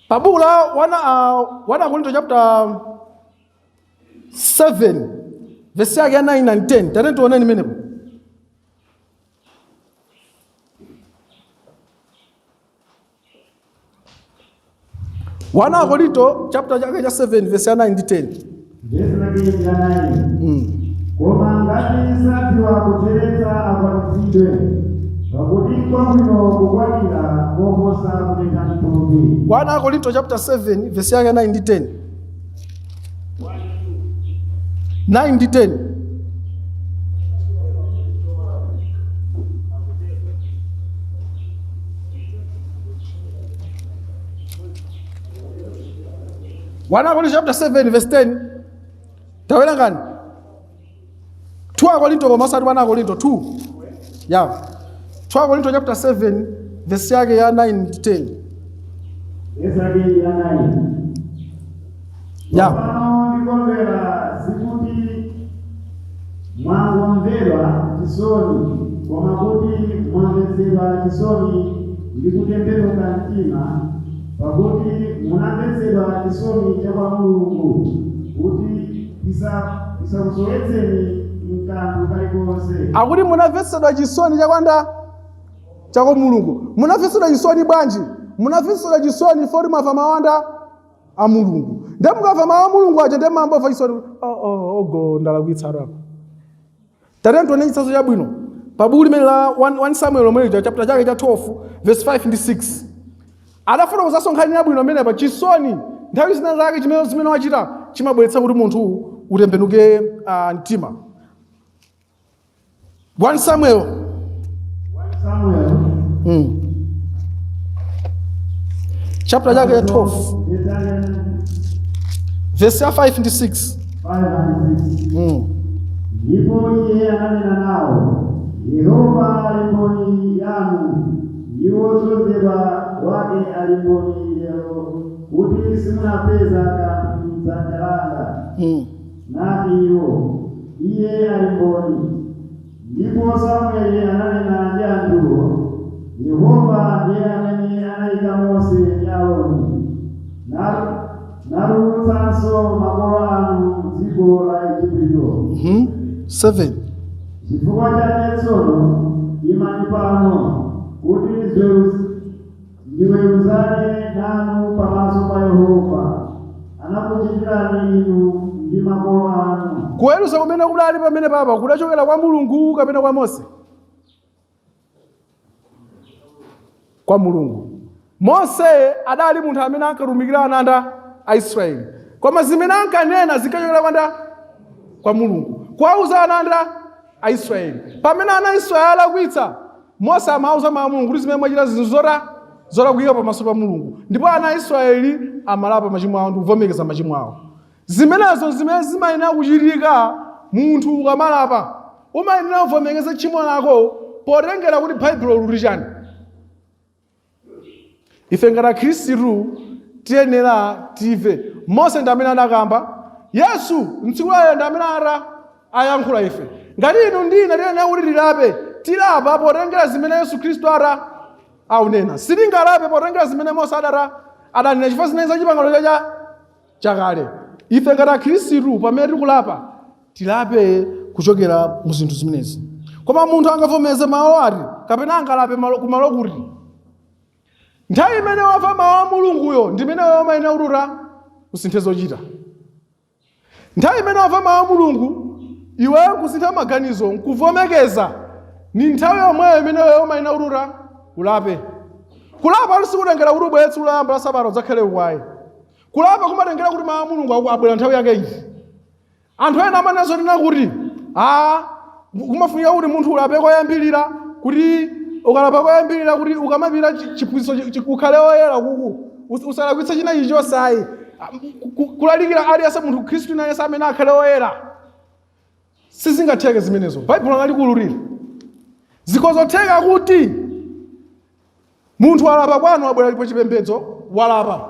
Pa buku la 1 Akorinto chapter 7 verse yake ya 9 and 10, tatiyeni tioneni menepo. 1 Akorinto chapter chake cha 7 verse ya 9 ndi 10. Vesi lake ya 9. Koma ngati sadziwa kudziletsa akwatitsidwe, pakuti kwabwino kukwatira koposa kutentha thupi. 1 Akorinto chapter 7 verse yake 9 ndi 10. 9 ndi 10. 1 Akorinto chapter 7 verse 10, tawerengani 2 Akorinto, koma osati 1 Akorinto 2 ya 2 Akorinto chapter 7 verse yake ya 9 ndi 10. Vesi lake ya 9. Ya. Tsopano ndikondwera, sikuti mwangomvedwa chisoni, koma kuti mwamvetsedwa chisoni ndi kutembenuka mtima, pakuti munamvetsedwa chisoni cha kwa Mulungu, kuti tisakusowetseni mkanthu kalikonse. Akuti munamvetsedwa chisoni chakwanda. Chako Mulungu. Munamvetsedwa chisoni bwanji? Munamvetsedwa chisoni poti mwamva mawu anda a Mulungu. Ndiye mukamva mawu a Mulungu aja, ndiye mumamva chisoni, oh, ogo, ndalakwitsa apa. Tatiyeni tione chitsanzo chabwino pa buku limene la 1 Samuel lomwe, chapter chake cha 12, verse 5 ndi 6. Adafotokozanso nkhani yabwino amenepa. Chisoni nthawi zina zake chimene zimene wachita chimabweretsa kuti munthu utembenuke mtima. 1 Samuel. 1 Samuel. Chapter chake cha 12, verse ya 5 ndi 6. 5 and 6. Ndipo iye ananena nawo, "Yehova ali mboni yanu, ndi wodzozedwa wake ali mboni lero, kuti simunapeza kanthu m'dzanja langa." Nati iwo, "Iye ali mboni." Ndipo Samueli ananena ndi anthuwo, "Yehova ndiye amene anayika Mose ndi Aaroni, natulutsanso makolo anu m'dziko la Igupto. 7. Chifukwa chake tsono imani pano kuti ndiweruzane nanu pamaso pa Yehova, anakuchitirani inu ndi makolo anu." Kuweruza kumene kudali pamene papa kudachokera kwa Mulungu kapena kwa Mose? Kwa Mulungu. Mose adali munthu amene ankatumikira ana anda Aisraeli, koma zimene ankanena zinkachokera kwa nda? Kwa Mulungu, kuwauza ana anda Aisraeli. Pamene ana Aisraeli alakwitsa, Mose amauza mawu a Mulungu kuti zimene mwachita zinthu zolakwika pamaso pa Mulungu, ndipo ana Aisraeli amalapa machimo awo ndi kuvomereza machimo awo. Zimenezo zimene zimayenera kuchitika. Munthu ukamalapa, umayenera kuvomereza tchimo lako potengera kuti Baibulo lili chani. Ife ngati Akhristu tiyenera tive. Mose ndi amene adakamba, Yesu mtsiku layo ndi amene ara ayankhula. Ife ngati inu ndine tiyenera kuti tilape. Tilapa potengera zimene Yesu Khristu ara aunena. Sitingalape potengera zimene Mose adara adanena, chifukwa zimene za chipangano chacha chakale. Ife ngati Akhristu, pamene tikulapa, tilape kuchokera mu zinthu zimenezi. Koma munthu angavomereze mawu ati kapena angalape kumalo kuti nthawi imene wamva mawu a Mulunguyo ndi imene umayenera kuti usinthe zochita. Nthawi imene wamva mawu a Mulungu, iweyo nkusintha maganizo, nkuvomekeza, ni nthawi yomweyo imene iweyo umayenera kuti ulape. Kulapa sikutengera kuti ubwere tsiku loyamba la sabata udzakhale ukwayi. Kulapa kumatengera kuti mawu a Mulungu abwera nthawi yake iyi. Anthu ena amanena zonena kuti a kumafunika kuti munthu ulape koyambirira, kuti ukalapa koyambirira, kuti ukamapita chiphunzitso ukhale woyera, kuku usalakwitse china chilichonse ayi. Kulalikira aliyense, munthu Khristu aliyense amene akhale woyera, sizingatheke zimenezo. Baibulo analikululira. Zikhozotheka kuti munthu alapa kwanu, wabwera pa chipembedzo, walapa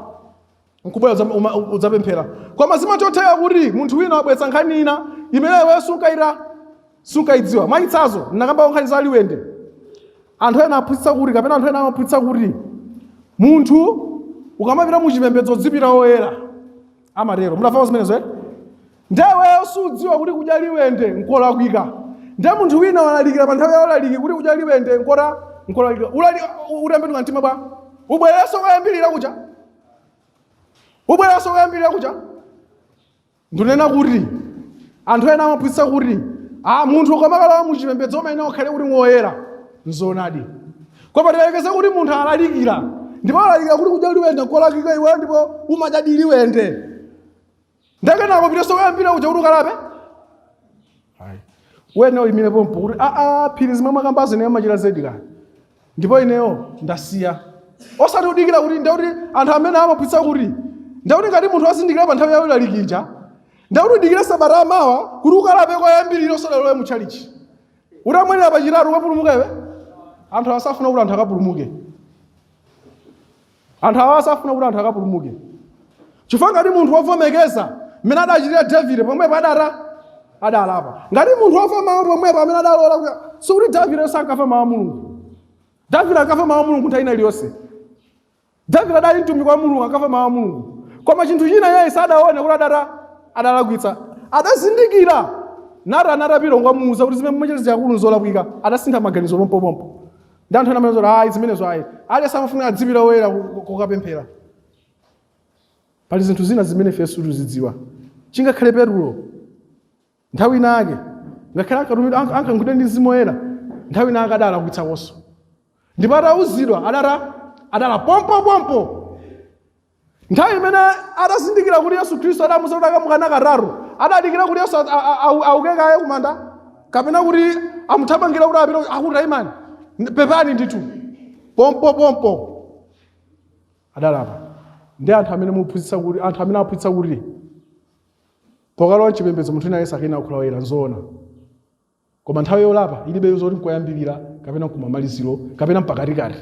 nkubwera udzapemphera, koma zimathotheka kuti munthu wina wabweretsa nkhani ina imene iweyo sunkaidziwa. Mwachitsanzo, ndinakamba nkhani za liwende. Anthu ena aphunzitsa kuti, kapena anthu ena amaphunzitsa kuti munthu ukamapita mu chipembedzo udzipita woyera, amatero. Mudafawo zimenezo, eh? Ndeweyo sudziwa kuti kudya liwende nkolakwika. Nde munthu wina walalikira pa nthawi ya ulaliki kuti kudya liwende nkolakwika. Utembenuka mtima bwa? Ubwererenso koyambirira kucha? Ubwererenso koyambirira kucha? Ndinena kuti anthu ena amaphunzitsa kuti a munthu ukamakalowa mu chipembedzo umayenera ukhale kuti woyera. Nzoonadi, koma tiyerekeze kuti munthu alalikira, ndipo alalikira kuti kudya liwende nkolakwika, iweyo ndipo umadyadi liwende, ndekenako pitenso koyambira kuja kuti ukalape? Wene uyimire pompo kuti aa, phiri, zimwe mwakambazo ineyo machita zedi kani, ndipo ineyo ndasiya, osati kudikira kuti. Ndekuti anthu amene amaphunzitsa kuti, ndekuti ngati munthu wazindikira pa nthawi ya ulalikija, ndekuti udikire sabata amawa kuti ukalape koyambirira, usadalowe mu tchalichi. Utamwalira pachitatu ukapulumuka iwe? Anthu asafuna kuti anthu akapulumuke. Anthu awa asafuna kuti anthu akapulumuke, chifukwa ngati munthu wovomekeza mmene adachitira Davide pomwepo adalapa, ngati munthu wamva mawu pomwepo amene adalola kuti, sikuti Davide sankamva mawu a Mulungu. Davide ankamva mawu a Mulungu nthawi ina iliyonse. Davide adali mtumiki wa Mulungu, ankamva mawu a Mulungu, koma chinthu china iye sadaone kuti adalakwitsa. Adazindikira Natani atapita kukamuwuza kuti zimene mumachita akulu nzolakwika. Adasintha maganizo pompopompo. Ndi anthu ena amene zoti ayi, zimenezo ayi, ali samafuna adzipita woyera kukapemphera. Pali zinthu zina zimene ife sitizidziwa. Chingakhale Petulo nthawi ina ake, ngakhale ankatumidwa, ankankhulidwa ndi Mzimu Woyera, nthawi ina ake adalakwitsakonso, ndipo atawuzidwa adata adala pompopompo. Nthawi imene atazindikira kuti Yesu Khristu adamuuza kuti akamukana katatu, adadikira kuti Yesu auke kaye kumanda kapena kuti amuthamangira kuti apite akuti tayimani, pepani ndithu? Pompopompo adalapa. Ndi anthu amene muphunzitsa kuti, anthu amene aphunzitsa kuti pokalowa mchipembedzo munthu wina aliyense akuyenera kukhala woyera, nzoona, koma nthawi yolapa ilibe zoti nkoyambirira kapena nkumamaliziro kapena mpakatikati.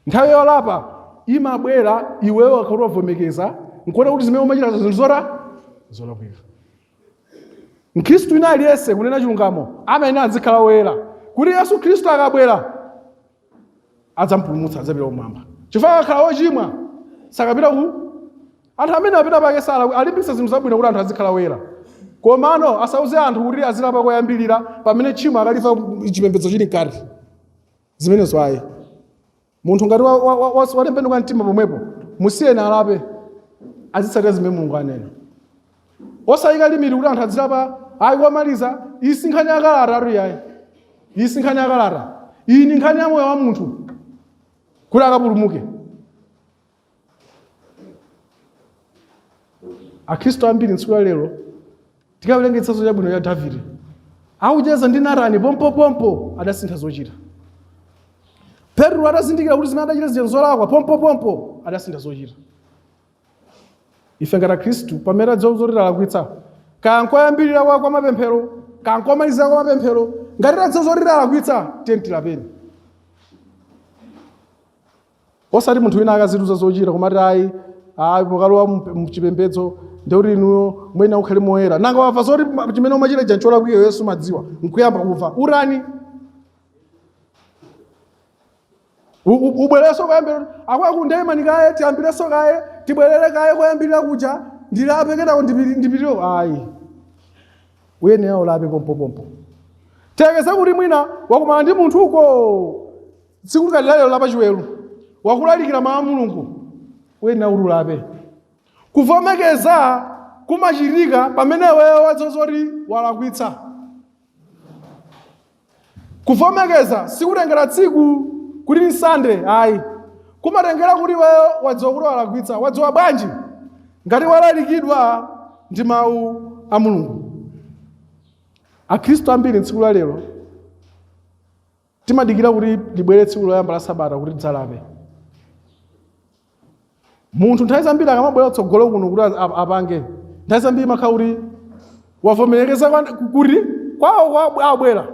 Nthawi yolapa imabwera iweyo akati wavomekeza nkuona kuti zimene umachita zinthu zora zolakwika. Mkhristu wina aliyense, kunena chilungamo, amayenera azikhala woyera kuti Yesu Khristu akabwera adzampulumutsa, adzapita kumwamba, chifukwa akakhala wochimwa sakapita ku. Anthu amene apita pake sala alimbikitsa zinthu zabwino kuti anthu azikhala woyera, komano asauze anthu kuti azilapa koyambirira pamene tchimo akalifa chipembedzo chili mkati. Zimenezo ayi. Munthu ngati watembenuka mtima pomwepo, musiyeni alape, azitsatira zimene Mulungu anena, osayika limit kuti anthu azilapa ayi komaliza. Iyi si nkhani yakalata atu, yayi, iyi si nkhani yakalata. Iyi ni nkhani ya moyo wa munthu kuti akapulumuke. Akhristu ambiri tsiku la lero, tikawerenga chitsanzo chabwino cha Davide akucheza ndi Natani, pompopompo adasintha zochita. Petro atazindikira kuti zimene adachita zija nzolakwa, pompopompo adasintha zochita. Ife ngati Akhristu, pamene tadziwa zoti talakwitsa, kaya nkoyambirira kwa mapemphero, kaya nkomalizira kwa mapemphero, ngati tadziwa zoti talakwitsa, tiye tilapeni, osati munthu wina akazituza zochita kumati ayi, ayi, pokalowa mchipembedzo ndikuti inuyo mwina ukhale moyera. Nanga wamva zoti chimene umachita ija ncholakwika, Yesu madziwa nkuyamba kuva urani? Ubwererenso koyambirira akwaku ndeyimani kaye, tiyambirenso kaye, tibwerere kaye koyambirira kuja, ndilape, kenako ndipitire. Ayi, uyenera ulape pompopompo. Tekeza kuti mwina wakumana ndi munthu uko tsiku likati lalero lapachiweru, wakulalikira mawu a Mulungu, uyenera kuti ulape. Kuvomekeza kumachitika pamene iweyo wadziwa zoti walakwitsa. Kuvomekeza sikutengera tsiku kuti ni Sande, ayi, kumatengera kuti iweyo wadziwa kuti walakwitsa. Wadziwa bwanji? Ngati walalikidwa ndi mawu a Mulungu. Akhristu ambiri tsiku la lero timadikira kuti libwere tsiku loyamba la sabata kuti tidzalape. Munthu nthawi zambiri akamabwera kutsogolo kuno kuti apange, nthawi zambiri makhala kuti wavomerekeza kuti kwawo abwera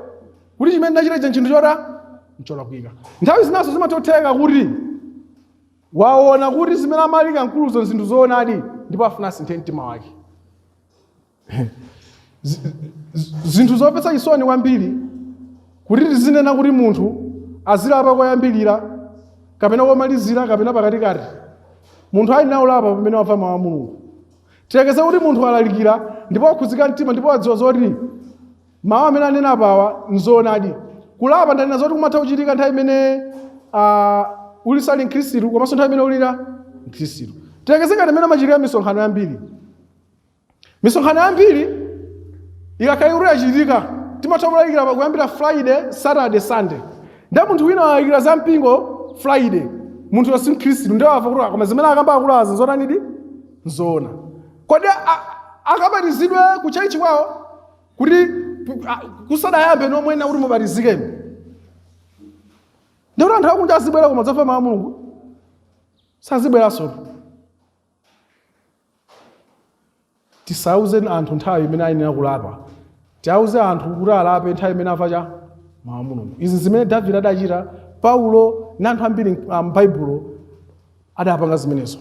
kuti chimene ndachita ichi nchinthu chota ncholakwika. Nthawi zinaso zimathotheka kuti waona kuti zimene amalika mkuluzo zinthu zoonadi, ndipo afuna asinthe mtima wake. Zinthu zomvetsa chisoni kwambiri kuti tizinena kuti munthu azilapa koyambirira kapena komalizira kapena pakatikati. Munthu ali nawo lapa pamene wamva mawu a Mulungu. Tiyekeze kuti munthu alalikira ndipo wakhuzika mtima ndipo wadziwa zoti mawu amene anena apawa nzoonadi. Kulapa, ndanena zoti kumatha kuchitika nthawi imene uli sali mkhristu komanso nthawi imene ulira mkhristu. Tiyekeze ngati imene amachitika misonkhano yambiri. Misonkhano yambiri ikakhala kuti yachitika, timatha kulalikira pa kuyambira Friday, Saturday, Sunday. Ndiye munthu wina walalikira za mpingo Friday, munthu si mkhristu, ndiye wamva kuti koma zimene akamba akulu azi nzotanidi, nzoona. Kodi akabatizidwe ku church kwawo kuti kusadayambe nomwe kuti mubatizikemo? Ndikuti anthu akunja azibwera koma dzamva mawu a Mulungu sazibweranso. Tisauze anthu nthawi imene ayenera kulapa. Tiauze anthu kuti alape nthawi imene amva cha mawu a Mulungu. Izi zimene Davide adachita, Paulo ndi anthu ambiri m'Baibulo adapanga zimenezo.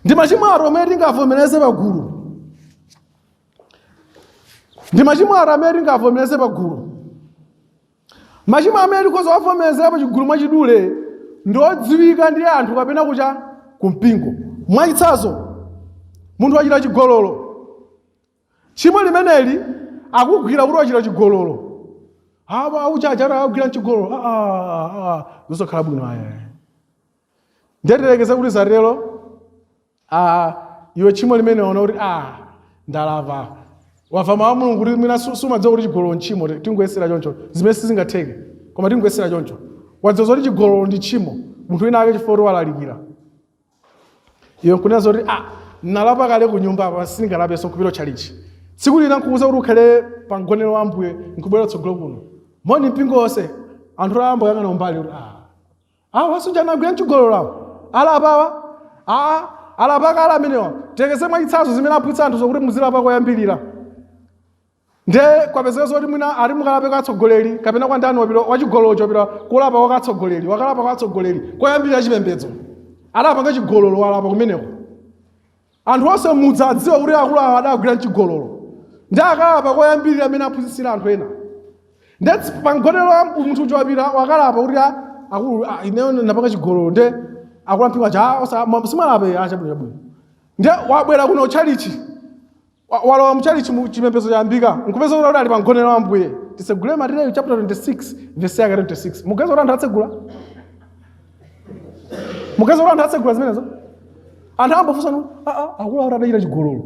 Ndi machimo ati omwe tingavomereze pagulu? Ndi machimo ati amene tingavomereze pagulu? Machimo amene tikhoza kuwavomerezera pa chigulu mwachidule ndi odziwika ndi anthu kapena kucha kumpingo. Mwachitsanzo, munthu wachita chigololo. Tchimo limeneli akugwira kuti wachita chigololo. Awa auja aja agwira mchigololo, ah, ah, zosakhala bwino aya. Ndiye tiyerekeze kuti zatero, ah, iwe tchimo limene waona kuti, ah, ndalapa, wamva mawu a Mulungu kuti mwina sumadziwa kuti chigololo ntchimo, tingoyesera choncho, zimene sizingatheke, koma tingoyesera choncho. Wadziwa zoti chigololo ndi tchimo, munthu wina ake chifukwa kuti walalikira, iwe nkunena zoti, ah, nalapa kale ku nyumba apa, sindingalapenso, nkupita tchalichi. Tsiku lina nkukuza kuti ukhale pa mgonero wa Ambuye, nkubwera tsogolo kuno, moni mpingo wonse, anthu ayamba kuyang'ana umbali kuti, ah, awa suja anagwira mchigololo awo, alapawa, aa, alapa kale amenewa. Tiyerekeze mwachitsanzo zimene aphunzitsa anthu zokuti muzilapa koyambirira, nde kwapezeka zoti mwina ali mukalape kwa atsogoleri kapena kwa ndani, wapita wachigololocho, wapita kulapa kwa atsogoleri, wakalapa kwa atsogoleri koyambirira chipembedzo, adapanga chigololo, walapa kumeneko. Anthu onse mudzadziwa kuti akulu awa adagwira mchigololo, ndi akalapa koyambirira amene aphunzitsira anthu ena. Nde pamgonero wa munthu uja wapita wakalapa kuti, ah, akulu, ah, ineyo ndapanga chigololo. Nde akulu ampingo aja, ah, simwalape, ah, chabwino, chabwino. Nde wabwera kuno tchalichi, walowa mchalichi, mu chipembedzo chayambika, nkupeza kuti ali pamgonero wa Ambuye. Tisegule Mateyu chapter 26 verse yake 26. Mugaza kuti anthu atsegula? Mugaza kuti anthu atsegula zimenezo? Anthu ambofunsa, ah, ah, akulu akuti adachita chigololo,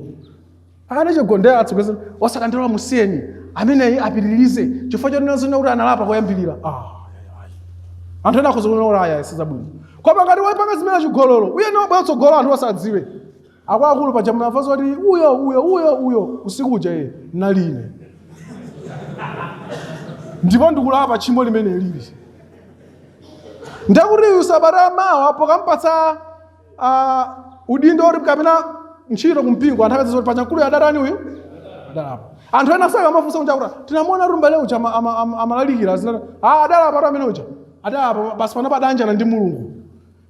adachita chigololo. Nde atsogoleza, osadandaula, musiyeni ameneyi apitirize chifukwa chonena zina kuti analapa koyambirira. Ah, ayi. Anthu ena akhoza kunena kuti aya sizabwino, koma ngati wapanga zimene chigololo, uye niwo bwera tsogolo, anthu osadziwe, akuluakulu, paja munamva zoti uyo uyo uyo uyo usiku uja iye naline, ndipo ndikulapa tchimo limene lili. Ndekuti uyu sabata mawa pokampatsa udindo oti kapena ntchito kumpingo, anthu apeza zoti paja mkulu adatani, uyu adalapa. Anthu ena saka amafunsa kunja kuti tinamuona rumbale uja amalalikira zinata, ah, adalapa tu amene uja, adalapa basi, pano padanjana ndi Mulungu.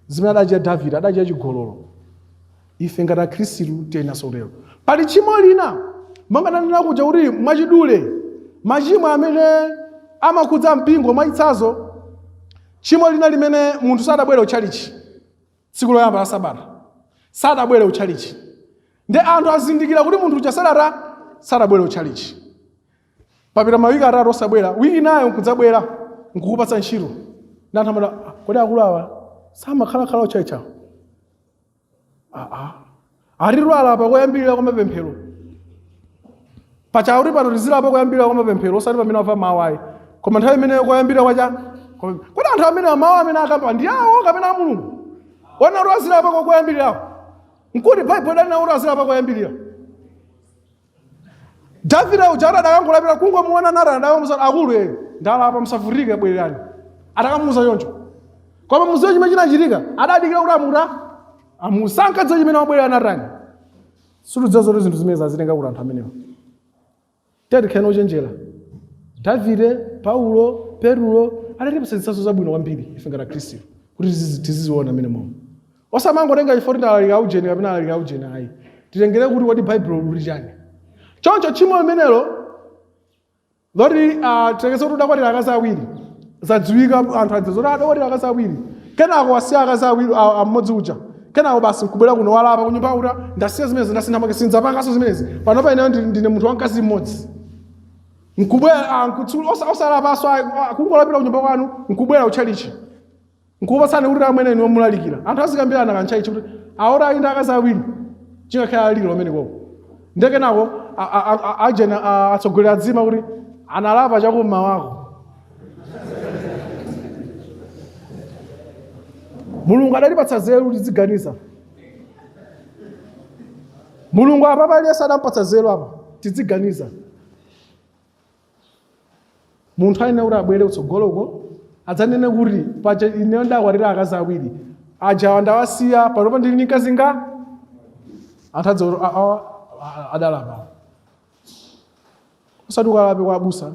Zimene adachita Davide, adachita chigololo, ife ngati Akhristu tiyenaso kutero. Pali tchimo lina, monga tanena kuja kuti mwachidule, machimo amene amakhudza mpingo. Mwachitsanzo, tchimo lina limene munthu sadabwere utchalichi tsiku loyamba la sabata, sadabwere utchalichi, ndi anthu azindikira kuti munthu uja sadabwere utchalichi, papita mawiki 3 osabwera, wiki nayo nkudzabwera, nkukupatsa ntchito, ndi anthu amati, "Ah, kodi akulu awa samakhalakhala utchalichi awo? Aa, atitu alapa koyambirira kwa mapemphero." Pachakuti pano tizilapa koyambirira kwa mapemphero, osati pamene wamva mawu ayi, koma nthawi imeneyo koyambirira kwacha. Kodi anthu amene mawu amene akamba ndi awo kapena a Mulungu? Ona kuti azilapa kwa koyambirirawo, nkuti Baibulo idanena kuti azilapa koyambirira. Davide uja ati adakangolapira kungomuona Natani, adakamuuza, "Akulu, eye ndalapa, musavutike, bwererani." Adakamuuza choncho, koma muziwe chimene chinachitika, adadikira kuti amuta amusankadza chimene wabwerera Natani. Situdziwa zoti zinthu zimene zazitenga kuti anthu amenewa. Tiye tikhale ochenjera. Davide, Paulo, Petulo adatipatsa zitsanzo zabwino kwambiri ife ngati Akhristu kuti tiziziona amene momwe, osamangotenga chifukwa kuti alalika aujeni kapena alalika aujeni ayi. Titengere kuti kodi Baibulo lili chani. Choncho tchimo limenelo loti, tiyerekeze kuti udakwatira akazi awiri, zadziwika, anthu adziwa zoti adakwatira akazi awiri, kenako wasiya akazi awiri, mmodzi uja, kenako basi nkubwera kuno, walapa kunyumba kuti ndasiya zimenezi, ndasintha make, sindidzapanganso zimenezi, panopa ineyo ndine munthu wamkazi mmodzi, nkubwera, osalapanso ayi, kungolapira kunyumba kwanu, nkubwera utchalichi, nkupatsani kuti amwene inu mulalikira, anthu azikambirana kantchalichi kuti aora ali ndi akazi awiri, chingakhala alilo amene koko. Ndekenako ajena atsogoleri adzima kuti analapa chakum'mawako. Mulungu adatipatsa zeru tiziganiza. Mulungu apa paliyense adampatsa zeru apa, tiziganiza. Munthu ayenera kuti abwere kutsogoloko, adzanene kuti paja ineyo ndakwatira akazi awiri aja, ndawasiya, panopa ndili ndi mkazi nga anthu adza kuti adalapa. Osati ukalape kwa abusa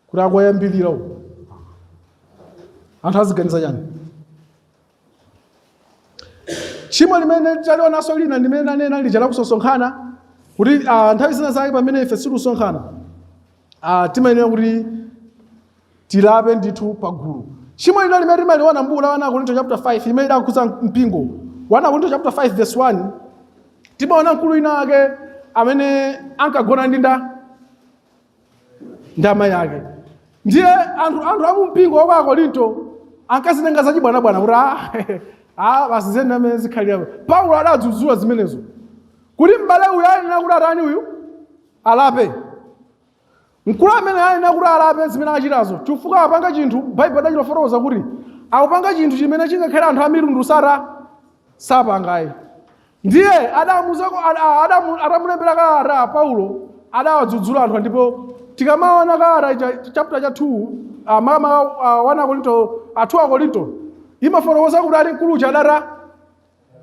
kuti akoyambirira uko, anthu aziganiza chani? Tchimo limene talionanso lina limene nanena lija lakusasonkhana, kuti nthawi zina zake pamene ife sitikusonkhana, timayenera kuti tilape ndithu pagulu. Tchimo lina limene timaliona m'buku la 1 Akorinto chapter 5 limene lidakhudza mpingo, 1 Akorinto chapter 5 verse 1, timaona mkulu wina ake amene ankagona ndi amayi ake. Ndiye anthu amumpingo wa kwa Akorinto ankazitenga zachibwanabwana kuti ah, basi zeni amene zikhalira. Paulo adadzudzula zimenezo kuti m'bale uyu ayenera kuti atani, uyu alape. Mkulu amene ayenera kuti alape zimene achitazo, chifukwa apanga chinthu, Baibulo adachifotokoza kuti akupanga chinthu chimene chingakhale anthu a mitundu sara sapangayi. Ndiye adamuzako, atamulembera kalata Paulo, adawadzudzula anthu. Ndipo tikamaona kalata chapter cha 2, makamaka 1 Akorinto, 2 Akorinto, imafotokoza kuti ali mkulucha adata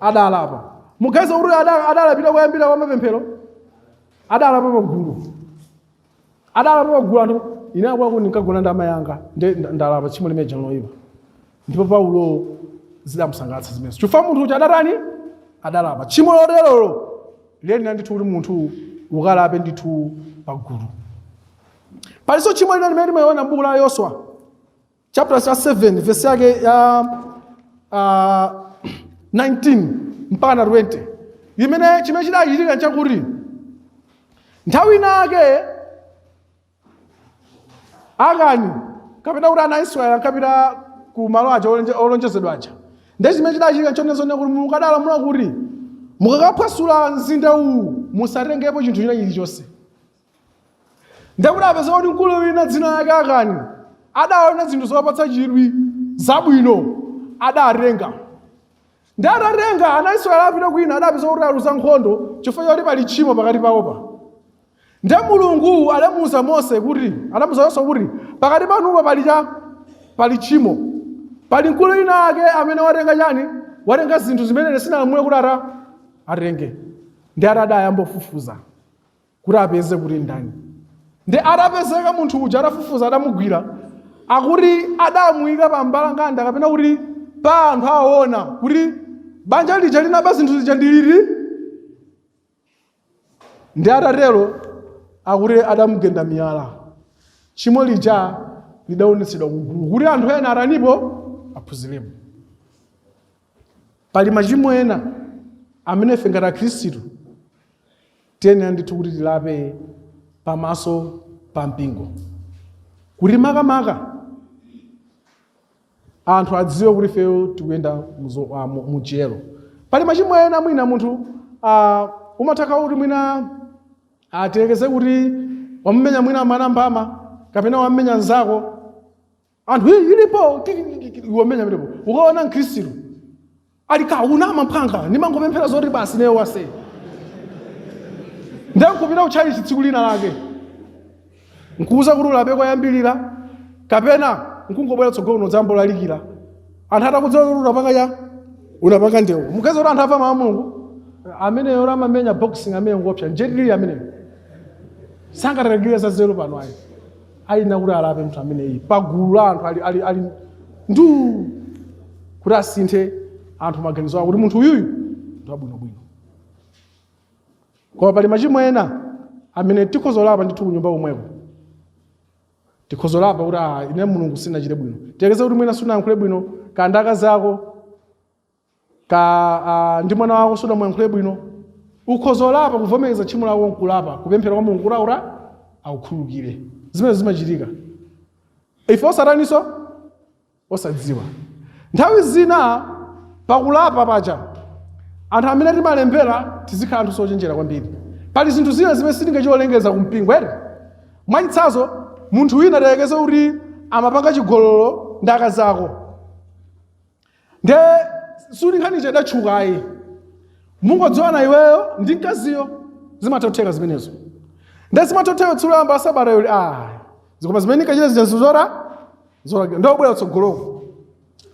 adalapa. Muganiza kuti adalapita kuyambira kwa mapemphero, adalapa pagulu, adalapa pagulu anthu. Ine akuluakulu ndinkagona ndi amayi anga, nde ndalapa tchimo limene loyipa. Ndipo Paulo zidamusangalatsa zimenezo, chifukwa munthu uja adatani? Adalapa. Tchimo loterolo liyenera ndithu kuti munthu ukalape ndithu pagulu. Palinso tchimo lina limene timayiona m'buku la Yoswa chapter cha 7, verse yake ya 19 mpaka na 20, imene chimene chidachitika nchakuti nthawi inake Akani, kapena kuti ana a Israeli, ankapita ku malo aja olonjezedwa aja. Ndiye chimene chidachitika nchonezone kuti Mulungu adalamula kuti mukakaphwasula mzinda uwu musatengepo chinthu china chilichonse. Ndekuti apeza kuti mkulu wina dzina lake Akani adaona zinthu zopatsa chidwi zabwino, adatenga. Ndi atatenga, ana Israeli apita kwina, adapeza kuti aluza nkhondo chifukwa choti pali tchimo pakati pawopa. Ndiye Mulungu adamuuza Mose kuti, adamuuza Yoswa kuti pakati panupa pali tchimo, pali mkulu wina ake amene watenga chani, watenga zinthu zimene sinalamule kuti atenge. Ndi adayamba kufufuza kuti apeze kuti ndani. Ndi atapezeka munthu uja, atafufuza, adamugwira. Akuti adamuyika pa mbalanganda, kapena kuti pa anthu aona kuti banja lija linaba zinthu zija ndilili. Ndi atatero, akuti adamugenda miyala. Tchimo lija lidaonetsedwa kugulu kuti anthu ena atanipo, aphunzirepo. Pali machimo ena amene ife ngati akhristu tiyenera ndithu kuti tilape pamaso pa mpingo, kuti makamaka anthu adziwe kuti ifeyo tikuyenda mu chiyero. Pali machimo ena mwina munthu umathaka kuti mwina atirekeze kuti wamumenya mwina mwana mbama, kapena wamumenya nzako, anthu iyi ilipo wamenya pamenepo. Ukaona mkhristu ali ka unama mphanga, ndimangopemphera zoti basi neyo wase, ndiye nkupita kutchalichi tsiku lina lake nkuuza kuti ulape koyambilira, kapena nkungobwera tsogolo kuno dzambolalikira anthu atakudziwa kuti unapanga ya unapanga ndewu. Mukaza kuti anthu amva mawu a Mulungu. Ameneyo amamenya boxing, amene ngopsa njetilili, ameneyo sangatalikire za zero pano ayi. Ayina kuti alape munthu ameneyi pagulu la anthu ali ndu kuti asinthe anthu maganizo awo kuti munthu uyuyu ndi wabwinobwino. Koma pali machimo ena amene tikhoza kulapa ndithu kunyumba komweko. Tikhoza kulapa kuti ah, ine Mulungu sinachite bwino. Tiyekeze kuti mwina sunayankhule bwino ka ndi akazi ako, ka ndi mwana wako sunamuyankhule bwino. Ukhoza kulapa, kuvomereza tchimo lako, nkulapa, kupemphera kwa Mulungu kuti aura akukhululukire. Zimene zimachitika ife osataninso osadziwa. Nthawi zina pakulapa paja, anthu amene timalembera tizikhala anthu sochenjera kwambiri. Pali zinthu zina zimene sitingachilengeza kumpingo ere. Mwachitsanzo, munthu wina tayekeze kuti amapanga chigololo ndi akazi ako, nde suli nkhani chadatchukayi, mungodziwana iweyo ndi mkaziyo. Zimatha zimenezo. Nde zimatha tsiku loyamba sabata yoli, ah, zikoma zimene ndikachita zija zora zora, ndobwera tsogoloko,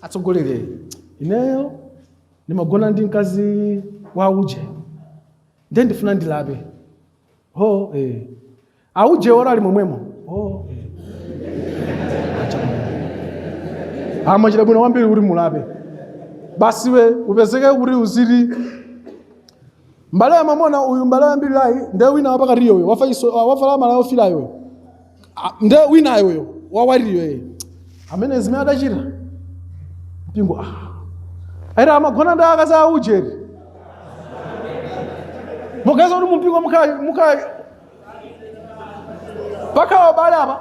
atsogolere, ineyo ndimagona ndi mkazi wa uje, nde ndifuna ndilape. Ho, eh, auje ora ali momwemo. Oh, eh, amachita bwino kwambiri kuti mulape. Basi we upezeke kuti uziti mbale amamona uyu mbale wambiri layi, nde wina wapakatiyo uyo wafa iso wavala malaya ofilayo uyo. Ah, nde winayo uyo wawariyo ye amene zimene adachita mpingo, ah, aita amagona ndi akazi a ujeri. Mukaza kuti mumpingo mukhala pakhala ubale apa.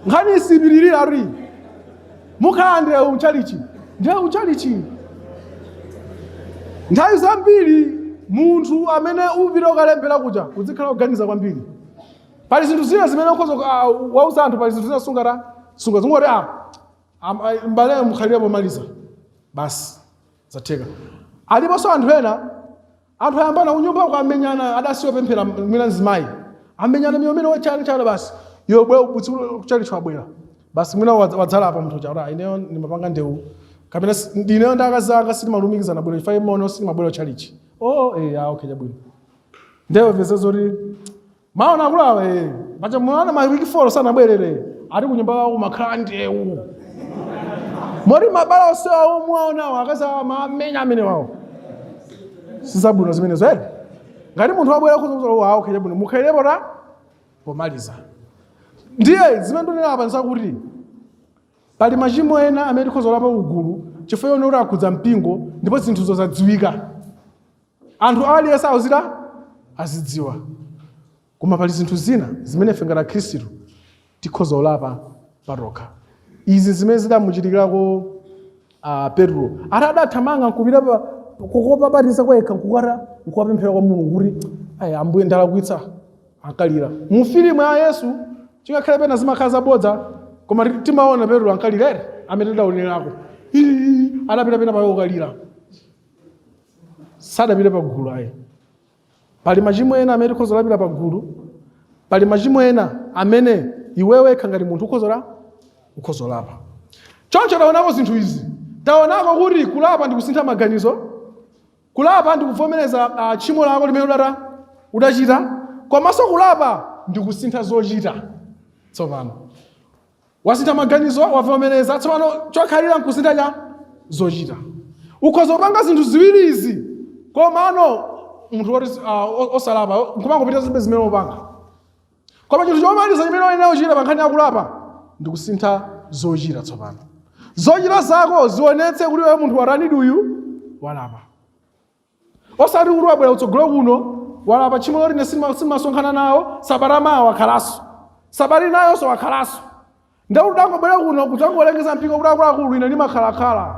Nkhani isipitirira ari mukhala ndewu mchalichi, ndewu mchalichi. Nthawi zambiri munthu amene upita ukalembera kuja uzikhala kuganiza kwambiri. Pali zinthu zina zimene ukhoza wauza anthu, pali zinthu zina sungata sunga zingoti mbale mukhalire pomaliza basi, zatheka. Aliponso anthu ena, anthu ayambana kunyumba kwamenyana, adasiwa pemphera mwina mzimayi amenyana miyo imene wachana chana basi, iwe bwe kuchalichi wabwera basi, mwina wadzalapa munthu uja kuti ineyo ndimapanga ndewu kapena ineyo ndi akazi anga sitimalumikizana bwino chifukwa imeneyo sitimabwera kuchalichi. Oh, okay, chabwino. Ndewu vese zoti maona akulawa pacha mwana mawiki 4 sanabwerere, ati kunyumba kwawo kumakhala ndewu moti mabala onse awo mwaonawo akazi awo amamenya amene wawo. Sizabwino zimenezo ere. Ngati munthu wabwera kuzokuzola, oh, okay, chabwino, mukhalepo ta pomaliza. Ndiye zimene ndinena apa nzakuti pali machimo ena amene tikhoza kulapa kugulu chifukwa yone kuti akhudza mpingo ndipo zinthuzo zadziwika, anthu aliyense awuzira azidziwa. Koma pali zinthu zina zimene ife ngati akhristu tikhoza kulapa patokha. Izi zimene zidamuchitikirako Petro ati adathamanga nkupita kukopapatiza kwekha, nkukata nkukapemphera kwa Mulungu kuti ayi Ambuye, ndalakwitsa. Ankalira mu filimu ya Yesu, chingakhale pena zimakhala zabodza, koma timaona Petro ankalira ere amene tidaonerako. Adapita pena pake kukalira, sadapite pagulu ayi. Pali machimo ena amene tikhoza kulapira pagulu, pali machimo ena amene iwe wekha ngati munthu ukhoza kulapa. Choncho taonako zinthu izi. Taonako kuti kulapa ndi kusintha maganizo, kulapa ndi kuvomereza tchimo lako limene udachita, komanso kulapa ndi kusintha zochita. Tsopano wasintha maganizo, wavomereza, tsopano chokhalira nkusintha cha zochita. Ukhoza kupanga zinthu ziwiri izi, komano munthu woti osalapa nkumangopita zibe zimene upanga. Koma chinthu chomaliza chimene uyenera kuchita pa nkhani yakulapa ndi kusintha zochita. Tsopano zochita zako zionetse kuti iwe munthu watanidi uyu walapa, osati kuti wabwera kutsogolo kuno, walapa tchimo loti ine simasonkhana nawo, sabata mawa wakhalaso, sabata inayonso wakhalaso. Ndauti udangobwera kuno kudzangolengeza mpingo kuti akuluakulu, ine ndimakhalakhala,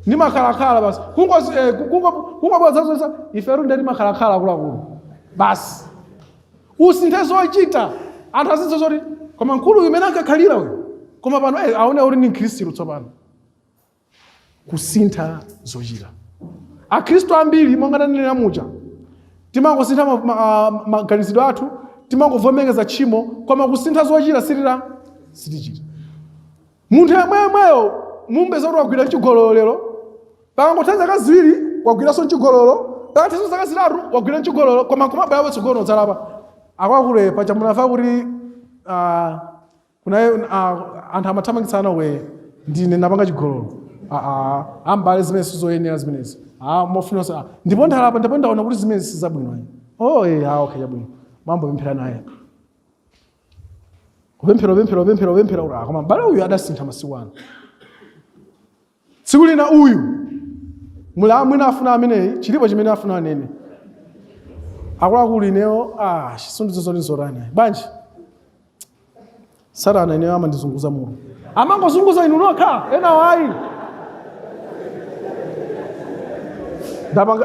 ndimakhalakhala basi, kungobwera zonse, ifetu ndiye timakhalakhala akuluakulu basi. Usinthe zochita, anthu azitse zoti koma mkulu uyu umene ankakhalira uyu, koma pano aone kuti ndi mkhristu tsopano. Kusintha zochita. Akhristu ambiri, monga tanenera muja, timangosintha maganizidwe athu, timangovomereza tchimo, koma kusintha zochita sitichita. Munthu yemweyemweyo mumpeza kuti wagwira mchigololo lero, pakangotha zaka 2 wagwiranso mchigololo, pakathanso zaka 3 wagwira mchigololo, koma nkumabwera patsogolo nodzalapa. Akuluakulu, paja munafa kuti kuna anthu amathamangitsana, we ndine napanga chigololo. Ambale, zimene sizoyenera zimenezi, mofuna ndipo ndalapa, ndipo ndaona kuti zimene sizabwino ayi. Oh, okay, chabwino. Mambo pemphera naye, kupemphera, kupemphera, kupemphera, kupemphera kuti koma mbale uyu adasintha masiku ano. Tsiku lina uyu mula mwina afuna ameneyi, chilipo chimene afuna anene. Akuluakulu, ineyo chisundizo zoti nzotani bwanji, Satana ineyo amandizunguza mutu. Amangozunguza inu nokha, ena wayi.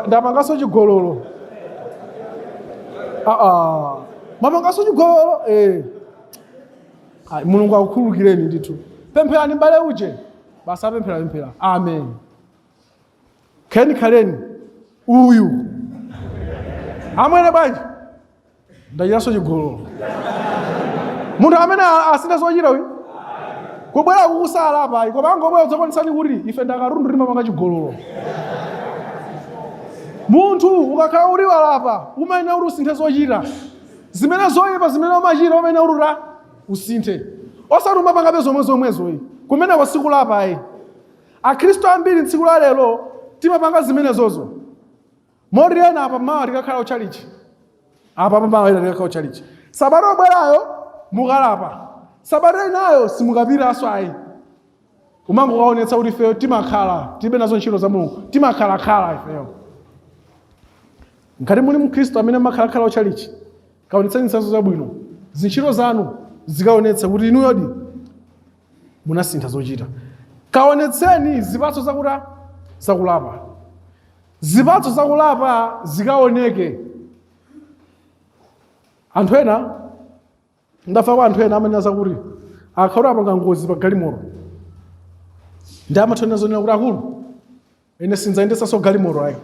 Ndapanganso chigololo. Mwapanganso chigololo. Ayi, Mulungu akukhululukireni ndithu. Pempherani mbale uje basi. Apemphera, pemphera, amen. Kheni khaleni uyu amwene bwanji, ndachitanso chigololo. Munthu amene asintha zochita uyu kubwera kukusala apa, koma angobwera kudzakuonetsani kuti ife ndakatundu, timapanga chigololo. Munthu ukakhala uri walapa, umayenera kuti usinthe zochita zimene zoyipa zimene umachita, umayenera kuti usinthe, osati umapangabe zomwe zomwezoyi. Kumeneko sikulapa ayi. Akhristu ambiri tsiku la lero timapanga zimenezozo, moti ena apa mawa tikakhala uchalichi, apa pamawa ena tikakhala uchalichi, sabata obwerayo mukalapa, sabata inayo simukapitanso ayi. Umangokaonetsa kuti ifeyo timakhala tilibe nazo ntchito za Mulungu, timakhalakhala ifeyo. Ngati muli mkhristu amene makhalakhala uchalichi, kaonetseni zitsanzo zabwino, zintchito zanu zikaonetsa kuti inuyodi Munasintha zochita. Kaonetseni zipatso zakuta zakulapa. Zipatso zakulapa zikaoneke. Anthu ena ndafa kwa anthu ena amanena zakuti akhaula apanga ngozi pa galimoto, ndi amathonera zonena kuti, "Akulu, ine sindzayendetsanso galimoto ayi."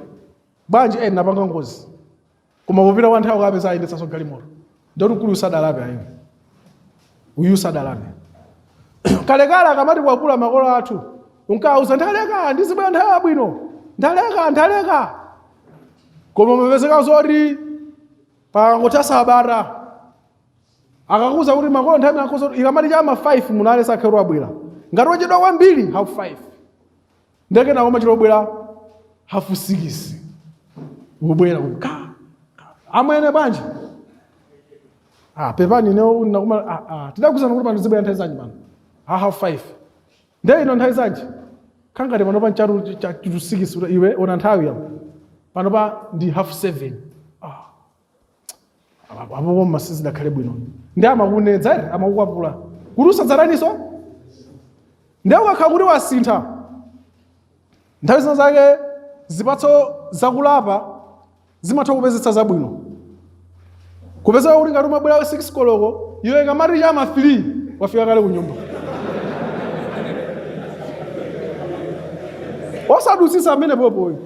"Bwanji?" "Ene napanga ngozi." Koma popita kwa nthawi kapeza ayendetsanso galimoto. Ndoti mkulu usadalape ayi, uyu usadalape. Kalekale akamati kwakula, makolo athu unkawuza, "Ndaleka, ndizibwera nthawi yabwino, ndaleka, ndaleka." Koma mapezeka zoti pakangotha sabata akakuza kuti makolo nthawi imene akuza ikamati chama 5 munale sakheru abwera, ngati wachedwa kwambiri half 5, ndekena koma chilobwera half 6, ubwera kuti ka amwene, "Bwanji?" "Ah, pepani, ine nakuma." "Ah, ah, tidakuzana kuti pano zibwera nthawi zanji?" "Pano ha half 5." "Nde ino nthawi zanji?" "Khangati pano pa nchatu cha 6." "Iwe, ona nthawi yapo, pano pa ndi half 7." "Ah, apo koma sizidakhale bwino." Ndi amakunedza ere, amakukwapula kuti usadzataniso. Ndi ukakhala kuti wasintha, nthawi zina zake zipatso zakulapa zimatha kupezetsa zabwino, kupezeka kuti ngati umabwera 6 koloko, iwe ikamati chama 3 wafika kale kunyumba, osadutsitsa amene popoyo.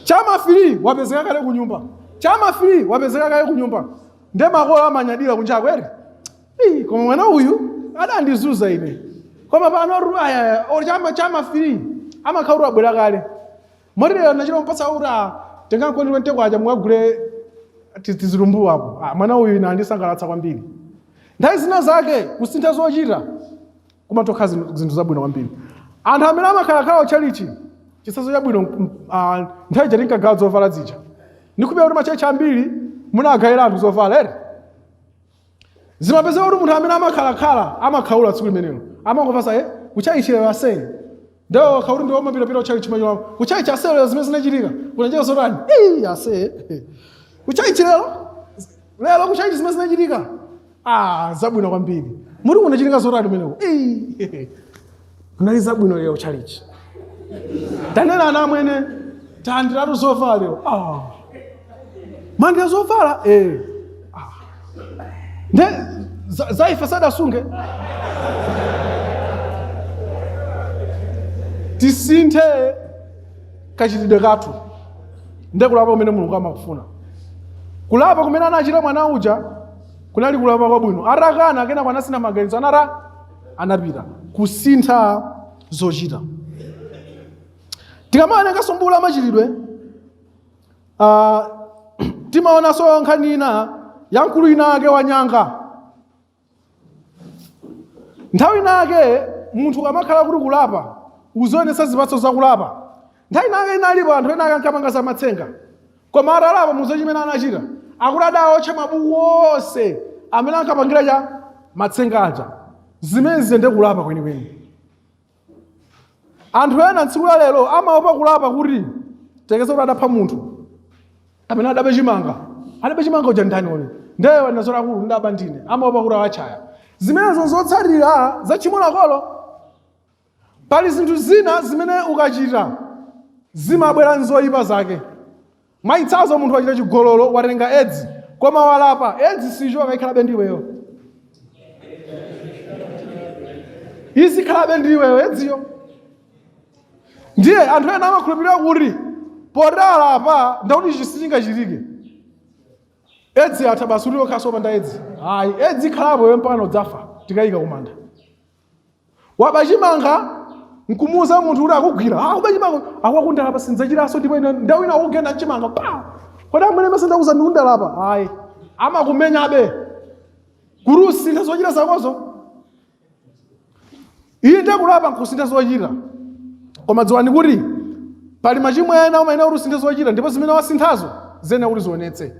Chama 3 wapezeka kale kunyumba, chama 3 wapezeka kale kunyumba. Nde makolo amanyadira kunjako ere, "Ii, koma mwana uyu adandizuza ine, koma pano ru aya chama 3 amakhala kuti wabwera kale." Motilero nachita mpatsa kuti, "Ah, tenga 20 kwacha mukagule tizilumbu apo. Ah, mwana uyu ine andisangalatsa kwambiri." Nthawi zina zake kusintha zochita kumatokha zinthu zabwino kwambiri. Anthu amene amakhalakhala otchalichi, chitsanzo chabwino, nthawi ija tinkagawa zovala zija, ndikupira kuti machechi ambiri munagawira anthu zovala ere. Zimapezeka kuti munthu amene amakhalakhala amakhaula tsiku limenelo, amangopasa e kuchaichilero aseye ndewo kauri ndiwo mapitapita uchaichi macho kuchaichi aseye, zimene zinachitika kunacheka zotani. Ii, aseye, kuchaichi lero, lero kuchaichi zimene zinachitika, ah, zabwino kwambiri. Muti kunachitika zotani kumeneko? Ii, kunali zabwino lero chalichi. Tanena ana amwene, talandiratu zovala lero. Ah, mandira zovala eh. Ah. Nde zaife sadasunge. Tisinthe kachitidwe kathu, nde kulapa kumene Mulungu amakufuna. Kulapa kumene anachita mwana uja kunali kulapa kwabwino. Atakana, kenako anasintha maganizo, anara anapita kusintha zochita. Tikamaoneka m'buku la Machitidwe, timaonanso nkhani ina ya mkulu ina ake wanyanga. Nthawi inake munthu ukamakhala kuti kulapa, uzionetsa zipatso zakulapa. Nthawi inake inalipo anthu ena ake ankapanga zamatsenga, koma atalapa, muzo chimene anachita, akuti adawotcha mabuku onse amene ankapangira cha matsenga aja. Zimene ziyende kulapa kwenikweni. Anthu ena tsiku la lero amaopa kulapa kuti tekeza kuti adapha munthu amene adabe chimanga. "Adabe chimanga uja ndani uyu?" "Ndewe nazola akulu, ndaba ndine." Amaopa kuti awatchaya. Zimenezo zotsatira za tchimo lakolo. Pali zinthu zina zimene ukachita zimabwera nzoyipa zake. Mwachitsanzo, munthu wachita chigololo, watenga Edzi, koma walapa, Edzi sichoka, ikhalabe ndiweyo, izikhalabe ndiweyo Edziyo. Ndiye anthu ena amakhulupirira kuti potalapa ndakuti ichi sichingachitike, Edzi atha basi, kuti okhaso opanda Edzi. Ayi, Edzi ikhalapo iwe mpaka udzafa, tikayika kumanda. Waba chimanga, nkumuuza munthu kuti akugwira, ah, kuba chimanga, akwakundalapa, sindzachiraso, ndipo ine ndawina akugenda mchimanga pa. "Kodi amwene, mese ndakuza ndikundalapa?" Ayi, amakumenyabe kuti usinthe zochita zakozo. Iyi ndiye kulapa, nkusintha zochita. Koma dziwani kuti pali machimo ena umayenera kuti usinthe zochita, ndipo zimene wasinthazo ziyenera kuti zionetse.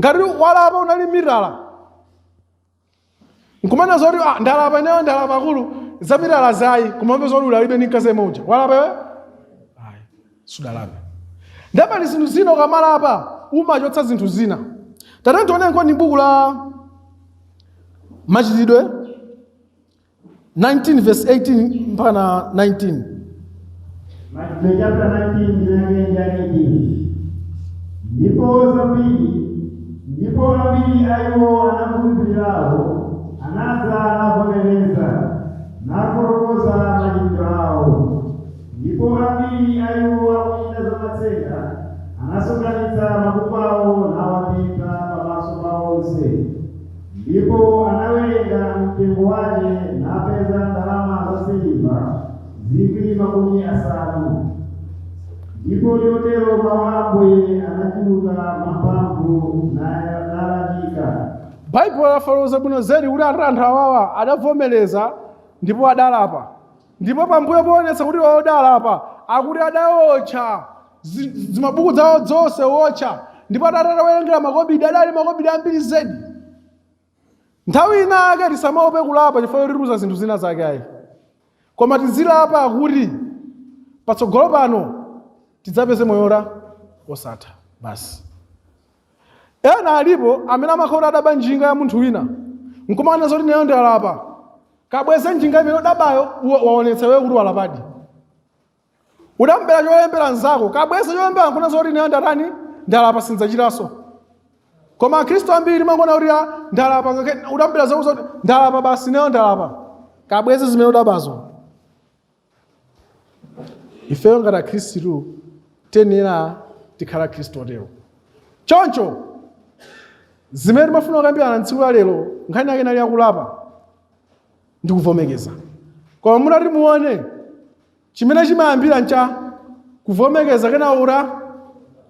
Ngati walapa unali mitala, nkumana zoti, "Ah, ndalapa ineyo, ndalapa akulu, za mitala zayi," koma mbe zoti alibe ndi mkazi yemwe uja, walapa iwe? Ayi, sudalape. Ndiye pali zinthu zina ukamalapa umachotsa zinthu zina. Tate, tionenko ni buku la Machitidwe 19 verse 18 mpaka na 19. Machitidwe chapter 19 ndime yake ndi ya 18. Ndipo zambiri, ndipo ambiri a iwo anakhulupirirawo anadza navomereza, nafotokoza machitidwe awo. Ndipo ambiri a iwo akuchita zamatsenga anasonkhanitsa mabuku awo nawatentha pamaso pa onse. Ndipo anawerenga mtengo wake napeza ndalama zasiliva 50,000. Ndipo chotero mawu a Ambuye anachuluka mwamphamvu nalakika. Baibulo lafotokoza bwino zedi kuti anthu awawa adavomereza ndipo adalapa. Ndipo pambuyo poonetsa kuti iwo adalapa, akuti adawotcha zimabuku zawo zonse wotcha. Ndipo adati atawerengera makobidi, adali makobidi ambiri zedi. Nthawi ina yake tisamaope kulapa chifukwa choti tiluza zinthu zina zake ayi. Koma tizilapa kuti patsogolo pano tidzapeze moyo wosatha basi. Ena alipo amene amakhala kuti adaba njinga ya munthu wina nkumanena zoti ineyo ndalapa. Kabweze njinga imene udabayo, waonetsa iweyo kuti walapadi. Udambera cholembera nzako, kabweze cholembera nkunena zoti ineyo ndatani, ndalapa, sindidzachitanso. Koma akhristu ambiri mangona kuti ndalapa, ngakhale udambera zako zoti ndalapa basi, ineyo ndalapa. Kabweze zimene udabazo. Ifeyo ngati akhristu tiyenera tikhala akhristu otero. Choncho zimene timafuna kukambirana tsiku la lero, nkhani yake inali yakulapa ndi kuvomekeza. Koma mutati muone, chimene chimayambira ncha kuvomekeza, kenako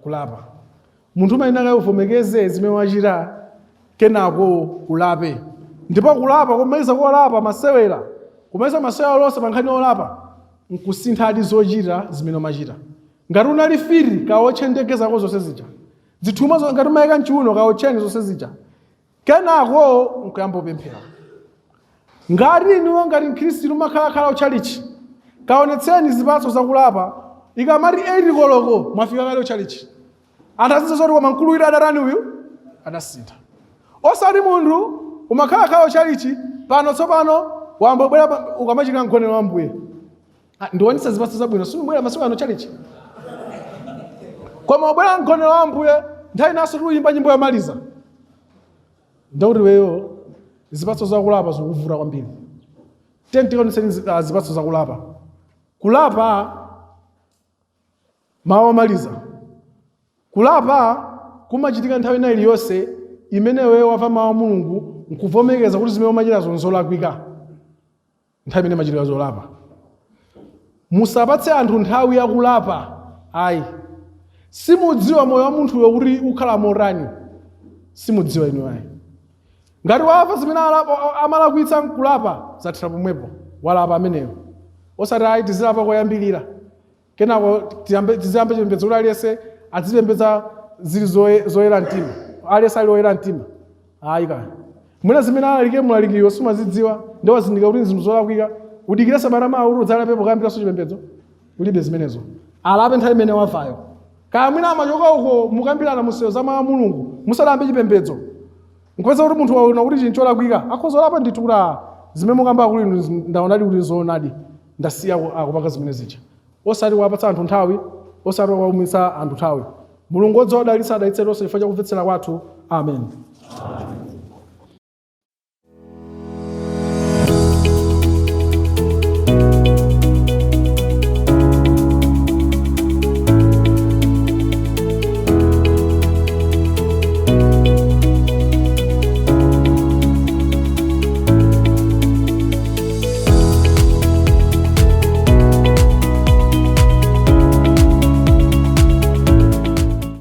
kulapa. Munthu umayenera uvomekeze zimene wachita, kenako ulape. Ndipo kulapa, kumaliza kolapa masewera, kumaliza masewera lonse pa nkhani yolapa nkusinthadi zochita zimene umachita. Ngati unali firi, kaotche ndege zako zonse zija, zithumwa ngati umayika mchiuno, kaotcheni zonse zija, kenako nkuyamba kupemphera. Ngati inuwo ngati mkhristu mumakhalakhala utchalichi, kaonetseni zipatso zakulapa. Ikamati 8 koloko mwafika kale utchalichi, anthu azidziwa zoti koma mkulu uyu adatani, uyu adasintha. Osati munthu umakhalakhala utchalichi, pano tsopano wambobwera ukamachita mgonero wa Ambuye. Ndionetsa zipatso zabwino, simubwera masiku ano tchalichi, koma ubwera mgonero wa Ambuye, nthawi inanso tiuyimba nyimbo yomaliza, ndakuti weyo zipatso zakulapa zikuvuta kwambiri. Tiyeni tikaonetseni zipatso zakulapa. Kulapa, mawu omaliza, kulapa kumachitika nthawi ina iliyonse imene weyo wamva mawu a Mulungu nkuvomekeza kuti zimene umachitazo nzolakwika. Nthawi imene machitika zolapa, musapatse anthu nthawi yakulapa ayi. Simudziwa moyo wa munthuyo kuti ukhala motani, simudziwa inu ayi. Ngati wamva zimene amalakwitsa nkulapa, zathera pomwepo, walapa ameneyo. Osati ayi, tizilapa koyambirira, kenako tiziyambe chipembedzo kuti aliyense azipembedza zili zoyera mtima, aliyense ali oyera mtima. Ayi kaya mwina zimene alalike mulalikiro simazidziwa, ndi wazindika kuti zinthu zolakwika, udikire sabata mawa kuti udzalapepo kuyambiranso chipembedzo. Kulibe zimenezo. Alape nthawi imene wavayo. Kaya mwina amachoka uko mukambirana museyo za mawu a Mulungu musadayambe chipembedzo, nkupeza kuti munthu waona kuti chinthu cholakwika, akhoza olapa ndithu kuti zimene mukamba kuli ndaonadi kuti zoonadi, ndasiya kupanga zimene zija. Osati kuwapatsa anthu nthawi, osati kuwaumitsa anthu nthawi. Mulungu wodziwa adalitsa, adalitse tonse chifukwa cha kumvetsera kwathu. Amen.